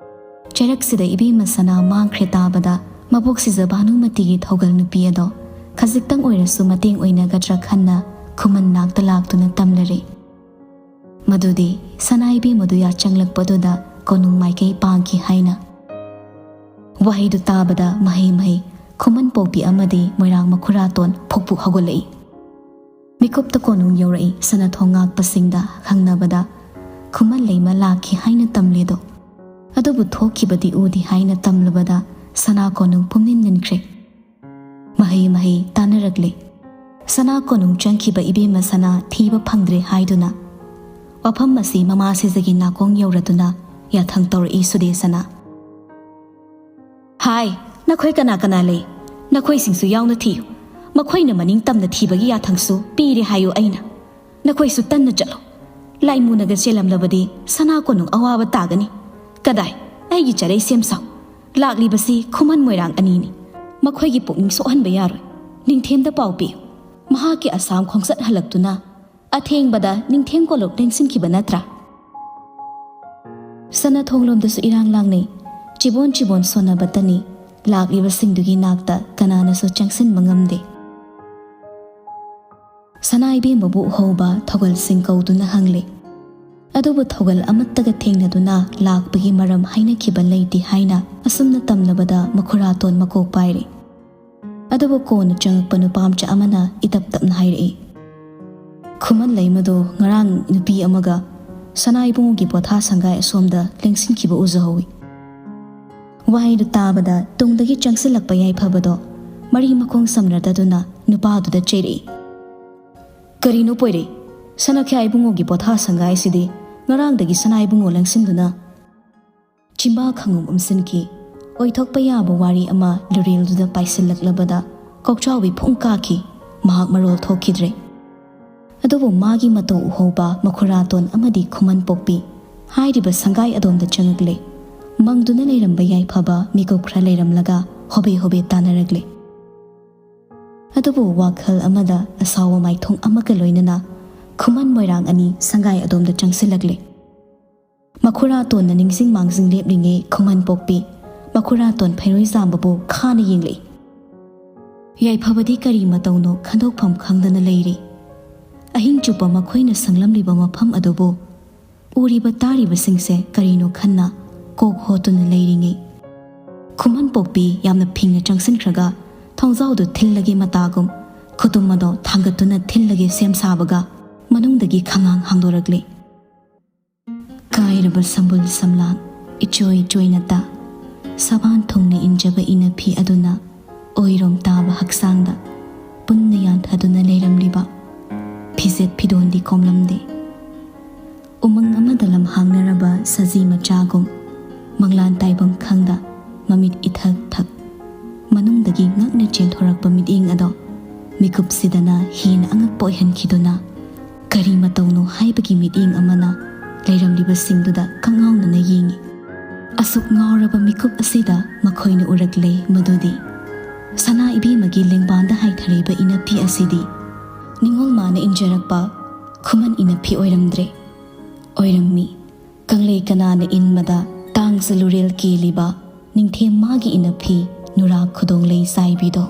ꯆꯩꯔꯛꯁꯤꯗ ꯏꯕꯦꯝꯃ ꯁꯅꯥ ꯃꯥꯡꯈ꯭ꯔꯦ ꯇꯥꯕꯗ ꯃꯕꯣꯛ ꯁꯤꯖ ꯚꯥꯅꯨꯃꯇꯤꯒꯤ ꯊꯧꯒꯜ ꯅꯨꯄꯤ ꯑꯗꯣ ꯈꯖꯤꯛꯇꯪ ꯑꯣꯏꯔꯁꯨ ꯃꯇꯦꯡ ꯑꯣꯏꯅꯒꯗ꯭ꯔꯥ ꯈꯟꯅ ꯈꯨꯃꯟ ꯅꯥꯛꯇ ꯂꯥꯛꯇꯨꯅ ꯇꯝꯂꯔꯦ꯫ ꯃꯗꯨꯗꯤ ꯁꯅꯥ ꯏꯕꯦꯝꯃꯗꯨ ꯌꯥ ꯆꯪꯂꯛꯄꯗꯨꯗ ꯀꯣꯅꯨꯡ ꯃꯥꯏꯀꯩ ꯄꯥꯡꯈꯤ ꯍꯥꯏꯅ꯫ ꯋꯥꯍꯩꯗꯨ ꯇꯥꯕꯗ ꯃꯍꯩ ꯃꯍꯩ ꯈꯨꯃꯟ ꯄꯣꯛꯄꯤ ꯑꯃꯗꯤ ꯃꯣꯏꯔꯥꯡ ꯃꯈꯨꯔꯥꯇꯣꯟ ꯐꯨꯛ ꯐꯨꯛ ꯍꯧꯒꯠꯂꯛꯏ꯫ ꯃꯤꯀꯨꯞꯇ ꯀꯣꯅꯨꯡ ꯌꯧꯔꯛꯏ꯫ ꯁꯅꯥꯊꯣꯡ ꯉꯥꯛꯄꯁꯤꯡꯗ ꯈꯪꯅꯕꯗ ꯈꯨꯃꯟ ꯂꯩꯃ ꯂꯥꯛꯈꯤ ꯍꯥꯏꯅ ꯇꯝꯂꯦꯗꯣ꯫ ꯑꯗꯨꯕꯨ ꯊꯣꯛꯈꯤꯕꯗꯤ ꯎꯗꯦ ꯍꯥꯏꯅ ꯇꯝꯂꯕꯗ ꯁꯅꯥ ꯀꯣꯅꯨꯡ ꯄꯨꯝꯅꯤꯟ ꯅꯤꯟꯈ꯭ꯔꯦ꯫ ꯃꯍꯩ ꯃꯍꯩ ꯇꯥꯟꯅꯔꯛꯂꯦ꯫ ꯁꯅꯥ ꯀꯣꯅꯨꯡ ꯆꯪꯈꯤꯕ ꯏꯕꯦꯝꯃ ꯁꯅꯥ ꯊꯤꯕ ꯐꯪꯗ꯭ꯔꯦ ꯍꯥꯏꯗꯨꯅ ꯋꯥꯐꯝ ꯑꯁꯤ ꯃꯃꯥ ꯁꯤꯖꯒꯤ ꯅꯥꯀꯣꯡ ꯌꯧꯔꯗꯨꯅ ꯌꯥꯊꯪ ꯇꯧꯔꯛꯏ ꯁꯨꯗꯦꯁꯅ꯫ ꯍꯥꯏ, ꯅꯈꯣꯏ ꯀꯅꯥ ꯀꯅꯥ ꯂꯩ? ꯅꯈꯣꯏꯁꯤꯡꯁꯨ ꯌꯥꯎꯅ ꯊꯤꯌꯨ꯫ ꯃꯈꯣꯏꯅ ꯃꯅꯤꯡ ꯇꯝꯅ ꯊꯤꯕꯒꯤ ꯌꯥꯊꯪꯁꯨ ꯄꯤꯔꯦ ꯍꯥꯏꯌꯨ ꯑꯩꯅ꯫ ꯅꯈꯣꯏꯁꯨ ꯇꯟꯅ ꯆꯠꯂꯨ꯫ ꯂꯥꯏꯃꯨꯅꯒ ꯆꯦꯜꯂꯝꯂꯕꯗꯤ ꯁꯅꯥ ꯀꯣꯅꯨꯡ ꯑꯋꯥꯕ ꯇꯥꯒꯅꯤ꯫ ꯀꯗꯥꯏ, ꯑꯩꯒꯤ ꯆꯔꯩ ꯁꯦꯝ ꯁꯥꯎ꯫ ꯂꯥꯛꯂꯤꯕꯁꯤ ꯈꯨꯃꯟ ꯃꯣꯏꯔꯥꯡ ꯑꯅꯤꯅꯤ꯫ ꯃꯈꯣꯏꯒꯤ ꯄꯨꯛꯅꯤꯡ ꯁꯣꯛꯍꯟꯕ ꯌꯥꯔꯣꯏ꯫ ꯅꯤꯡꯊꯦꯝꯗ ꯄꯥꯎ ꯄꯤꯌꯨ꯫ ꯃꯍꯥꯛꯀꯤ ꯑꯁꯥꯝ ꯈꯣꯡꯆꯠ ꯍꯜꯂꯛꯇꯨꯅ ꯑꯊꯦꯡꯕꯗ ꯅꯤꯡꯊꯦꯝ ꯀꯣꯂꯨꯞ ꯂꯦꯡꯁꯤꯟꯈꯤꯕ ꯅꯠꯇ꯭ꯔꯥ? ꯁꯅꯥꯊꯣꯡꯂꯣꯝꯗꯁꯨ ꯏꯔꯥꯡ ꯂꯥꯡꯅꯩ꯫ ꯆꯤꯕꯣꯟ ꯆꯤꯕꯣꯟ ꯁꯣꯟꯅꯕꯇꯅꯤ꯫ ꯂꯥꯛꯂꯤꯕꯁꯤꯡꯗꯨꯒꯤ ꯅꯥꯛꯇ ꯀꯅꯥꯅꯁꯨ ꯆꯪꯁꯤꯟꯕ ꯉꯝꯗꯦ꯫ ꯁꯅꯥ ꯏꯕꯦꯝꯃꯕꯨ ꯎꯍꯧꯕ ꯊꯧꯒꯜꯁꯤꯡ ꯀꯧꯗꯨꯅ ꯍꯪꯂꯦ꯫ ꯑꯗꯨꯕꯨ ꯊꯧꯒꯜ ꯑꯃꯠꯇꯒ ꯊꯦꯡꯅꯗꯨꯅ ꯂꯥꯛꯄꯒꯤ ꯃꯔꯝ ꯍꯥꯏꯅꯈꯤꯕ ꯂꯩꯇꯦ ꯍꯥꯏꯅ ꯑꯁꯨꯝꯅ ꯇꯝꯂꯕꯗ ꯃꯈꯨꯔꯥꯇꯣꯟ ꯃꯀꯣꯛ ꯄꯥꯏꯔꯦ꯫ ꯑꯗꯨꯕꯨ ꯀꯣꯟꯅ ꯆꯪꯉꯛꯄ ꯅꯨꯄꯥ ꯃꯆꯥ ꯑꯃꯅ ꯏꯇꯞ ꯇꯞꯅ ꯍꯥꯏꯔꯛꯏ, "ꯈꯨꯃꯟ ꯂꯩꯃꯗꯣ ꯉꯔꯥꯡ ꯅꯨꯄꯤ ꯑꯃꯒ ꯁꯅꯥ ꯏꯕꯨꯡꯉꯣꯒꯤ ꯄꯣꯊꯥ ꯁꯪꯒꯥꯏ ꯑꯁꯣꯝꯗ ꯂꯦꯡꯁꯤꯟꯈꯤꯕ ꯎꯖꯍꯧꯋꯤ꯫ ꯋꯥꯍꯩꯗꯨ ꯇꯥꯕꯗ ꯇꯨꯡꯗꯒꯤ ꯆꯪꯁꯤꯜꯂꯛꯄ ꯌꯥꯏꯐꯕꯗꯣ ꯃꯔꯤ ꯃꯈꯣꯡ ꯁꯝꯅꯗꯗꯨꯅ ꯅꯨꯄꯥꯗꯨꯗ ꯆꯩꯔꯛꯏ꯫ "ꯀꯔꯤꯅꯣ ꯄꯣꯏꯔꯩ? ꯁꯅꯥꯈ꯭ꯌꯥ ꯏꯕꯨꯡꯉꯣꯒꯤ ꯄꯣꯊꯥ ꯁꯪꯒꯥꯏꯁꯤꯗꯤ ꯉꯔꯥꯡꯗꯒꯤ ꯁꯅꯥ ꯏꯕꯨꯡꯉꯣ ꯂꯦꯡꯁꯤꯟꯗꯨꯅ?" ꯆꯤꯝꯕꯥ ꯈꯪꯉꯨꯝ ꯎꯝꯁꯤꯟꯈꯤ꯫ ꯑꯣꯏꯊꯣꯛꯄ ꯌꯥꯕ ꯋꯥꯔꯤ ꯑꯃ ꯂꯨꯔꯦꯜꯗꯨꯗ ꯄꯥꯏꯁꯤꯜꯂꯛꯂꯕꯗ ꯀꯣꯛꯆꯥꯎꯕꯤ ꯐꯨꯡ ꯀꯥꯈꯤ꯫ ꯃꯍꯥꯛ ꯃꯔꯣꯜ ꯊꯣꯛꯈꯤꯗ꯭ꯔꯦ꯫ ꯑꯗꯨꯕꯨ ꯃꯥꯒꯤ ꯃꯇꯧ ꯎꯍꯧꯕ ꯃꯈꯨꯔꯥꯇꯣꯟ ꯑꯃꯗꯤ ꯈꯨꯃꯟ ꯄꯣꯛꯄꯤ ꯍꯥꯏꯔꯤꯕ ꯁꯪꯒꯥꯏ ꯑꯗꯣꯝꯗ ꯆꯪꯉꯛꯂꯦ꯫ ꯃꯪꯗꯨꯅ ꯂꯩꯔꯝꯕ ꯌꯥꯏꯐꯕ ꯃꯤꯀꯨꯞ ꯈꯔ ꯂꯩꯔꯝꯂꯒ ꯍꯣꯕꯦ ꯍꯣꯕꯦ ꯇꯥꯟꯅꯔꯛꯂꯦ꯫ ꯑꯗꯨꯕꯨ ꯋꯥꯈꯜ ꯑꯃꯗ ꯑꯁꯥꯎꯕ ꯃꯥꯏꯊꯣꯡ ꯑꯃꯒ ꯂꯣꯏꯅꯅ ꯈꯨꯃꯟ ꯃꯣꯏꯔꯥꯡ ꯑꯅꯤ ꯁꯪꯒꯥꯏ ꯑꯗꯣꯝꯗ ꯆꯪꯁꯤꯜꯂꯛꯂꯦ꯫ ꯃꯈꯨꯔꯥꯇꯣꯟꯅ ꯅꯤꯡꯁꯤꯡ ꯃꯥꯡꯖꯤꯡ ꯂꯦꯞꯂꯤꯉꯩ ꯈꯨꯃꯟ ꯄꯣꯛꯄꯤ ꯃꯈꯨꯔꯥꯇꯣꯟ ꯐꯩꯔꯣꯏ ꯆꯥꯝꯕꯕꯨ ꯈꯥꯅ ꯌꯦꯡꯂꯛꯏ꯫ ꯌꯥꯏꯐꯕꯗꯤ ꯀꯔꯤ ꯃꯇꯧꯅꯣ ꯈꯟꯗꯣꯛꯐꯝ ꯈꯪꯗꯅ ꯂꯩꯔꯤ꯫ ꯑꯍꯤꯡ ꯆꯨꯞꯄ ꯃꯈꯣꯏꯅ ꯁꯪꯂꯝꯂꯤꯕ ꯃꯐꯝ ꯑꯗꯨꯕꯨ ꯎꯔꯤꯕ ꯇꯥꯔꯤꯕꯁꯤꯡꯁꯦ ꯀꯔꯤꯅꯣ ꯈꯟꯅ ꯀꯣꯛ ꯍꯣꯠꯇꯨꯅ ꯂꯩꯔꯤꯉꯩ, ꯈꯨꯃꯟ ꯄꯣꯛꯄꯤ ꯌꯥꯝꯅ ꯐꯤꯡꯅ ꯆꯪꯁꯤꯟꯈ꯭ꯔꯒ ꯊꯣꯡꯖꯥꯎꯗꯨ ꯊꯤꯜꯂꯒꯦ ꯃꯇꯥꯒꯨꯝ ꯈꯨꯇꯨꯝ ꯑꯗꯣ ꯊꯥꯡꯒꯠꯇꯨꯅ ꯊꯤꯜꯂꯒꯦ ꯁꯦꯝ ꯁꯥꯕꯒ ꯃꯅꯨꯡꯗꯒꯤ ꯈꯉꯥꯡ ꯍꯥꯡꯗꯣꯔꯛꯂꯦ꯫ ꯀꯥꯏꯔꯕ ꯁꯝꯕꯨꯜ ꯁꯝꯂꯥꯡ ꯏꯆꯣꯏ ꯆꯣꯏꯅ ꯇꯥ, ꯁꯕꯥꯟ ꯊꯨꯡꯅ ꯏꯟꯖꯕ ꯏꯅꯐꯤ ꯑꯗꯨꯅ ꯑꯣꯏꯔꯣꯝ ꯇꯥꯕ ꯍꯛꯆꯥꯡꯗ ꯄꯨꯟꯅ ꯌꯥꯟꯊꯗꯨꯅ ꯂꯩꯔꯝꯂꯤꯕ ꯐꯤꯖꯦꯠ ꯐꯤꯗꯣꯟꯗꯤ ꯀꯣꯝꯂꯝꯗꯦ꯫ ꯎꯃꯪ ꯑꯃꯗ ꯂꯝꯍꯥꯡꯅꯔꯕ ꯁꯖꯤ ꯃꯆꯥꯒꯨꯝ ꯃꯪꯂꯥꯟ ꯇꯥꯏꯕꯝ ꯈꯪꯗ ꯃꯃꯤꯠ ꯏꯊꯛ ꯊꯛ ꯃꯅꯨꯡꯗꯒꯤ ꯉꯛꯅ ꯆꯦꯟꯊꯣꯔꯛꯄ ꯃꯤꯠꯌꯦꯡ ꯑꯗꯣ ꯃꯤꯀꯨꯞꯁꯤꯗꯅ ꯍꯦꯟꯅ ꯑꯉꯛꯄ ꯑꯣꯏꯍꯟꯈꯤꯗꯨꯅ, ꯀꯔꯤ ꯃꯇꯧꯅꯣ ꯍꯥꯏꯕꯒꯤ ꯃꯤꯠꯌꯦꯡ ꯑꯃꯅ ꯂꯩꯔꯝꯂꯤꯕꯁꯤꯡꯗꯨꯗ ꯀꯉꯥꯎꯅꯅ ꯌꯦꯡꯏ꯫ ꯑꯁꯨꯛ ꯉꯥꯎꯔꯕ ꯃꯤꯀꯨꯞ ꯑꯁꯤꯗ ꯃꯈꯣꯏꯅ ꯎꯔꯛꯂꯦ ꯃꯗꯨꯗꯤ ꯁꯅꯥ ꯏꯕꯦꯝꯃꯒꯤ ꯂꯦꯡꯕꯥꯟꯗ ꯍꯥꯏꯊꯔꯤꯕ ꯏꯅꯐꯤ ꯑꯁꯤꯗꯤ ꯅꯤꯡꯉꯣꯜ ꯃꯥꯅ ꯏꯟꯖꯔꯛꯄ ꯈꯨꯃꯟ ꯏꯅꯐꯤ ꯑꯣꯏꯔꯝꯗ꯭ꯔꯦ꯫ ꯑꯣꯏꯔꯝꯃꯤ ꯀꯪꯂꯩ ꯀꯅꯥꯅ ꯏꯟꯕꯗ ꯇꯥꯡꯖ ꯂꯨꯔꯦꯜ ꯀꯦꯜꯂꯤꯕ ꯅꯤꯡꯊꯦꯝ ꯃꯥꯒꯤ ꯏꯅꯐꯤ ꯅꯨꯔꯥ ꯈꯨꯗꯣꯡꯂꯩ ꯆꯥꯏꯕꯤꯗꯣ꯫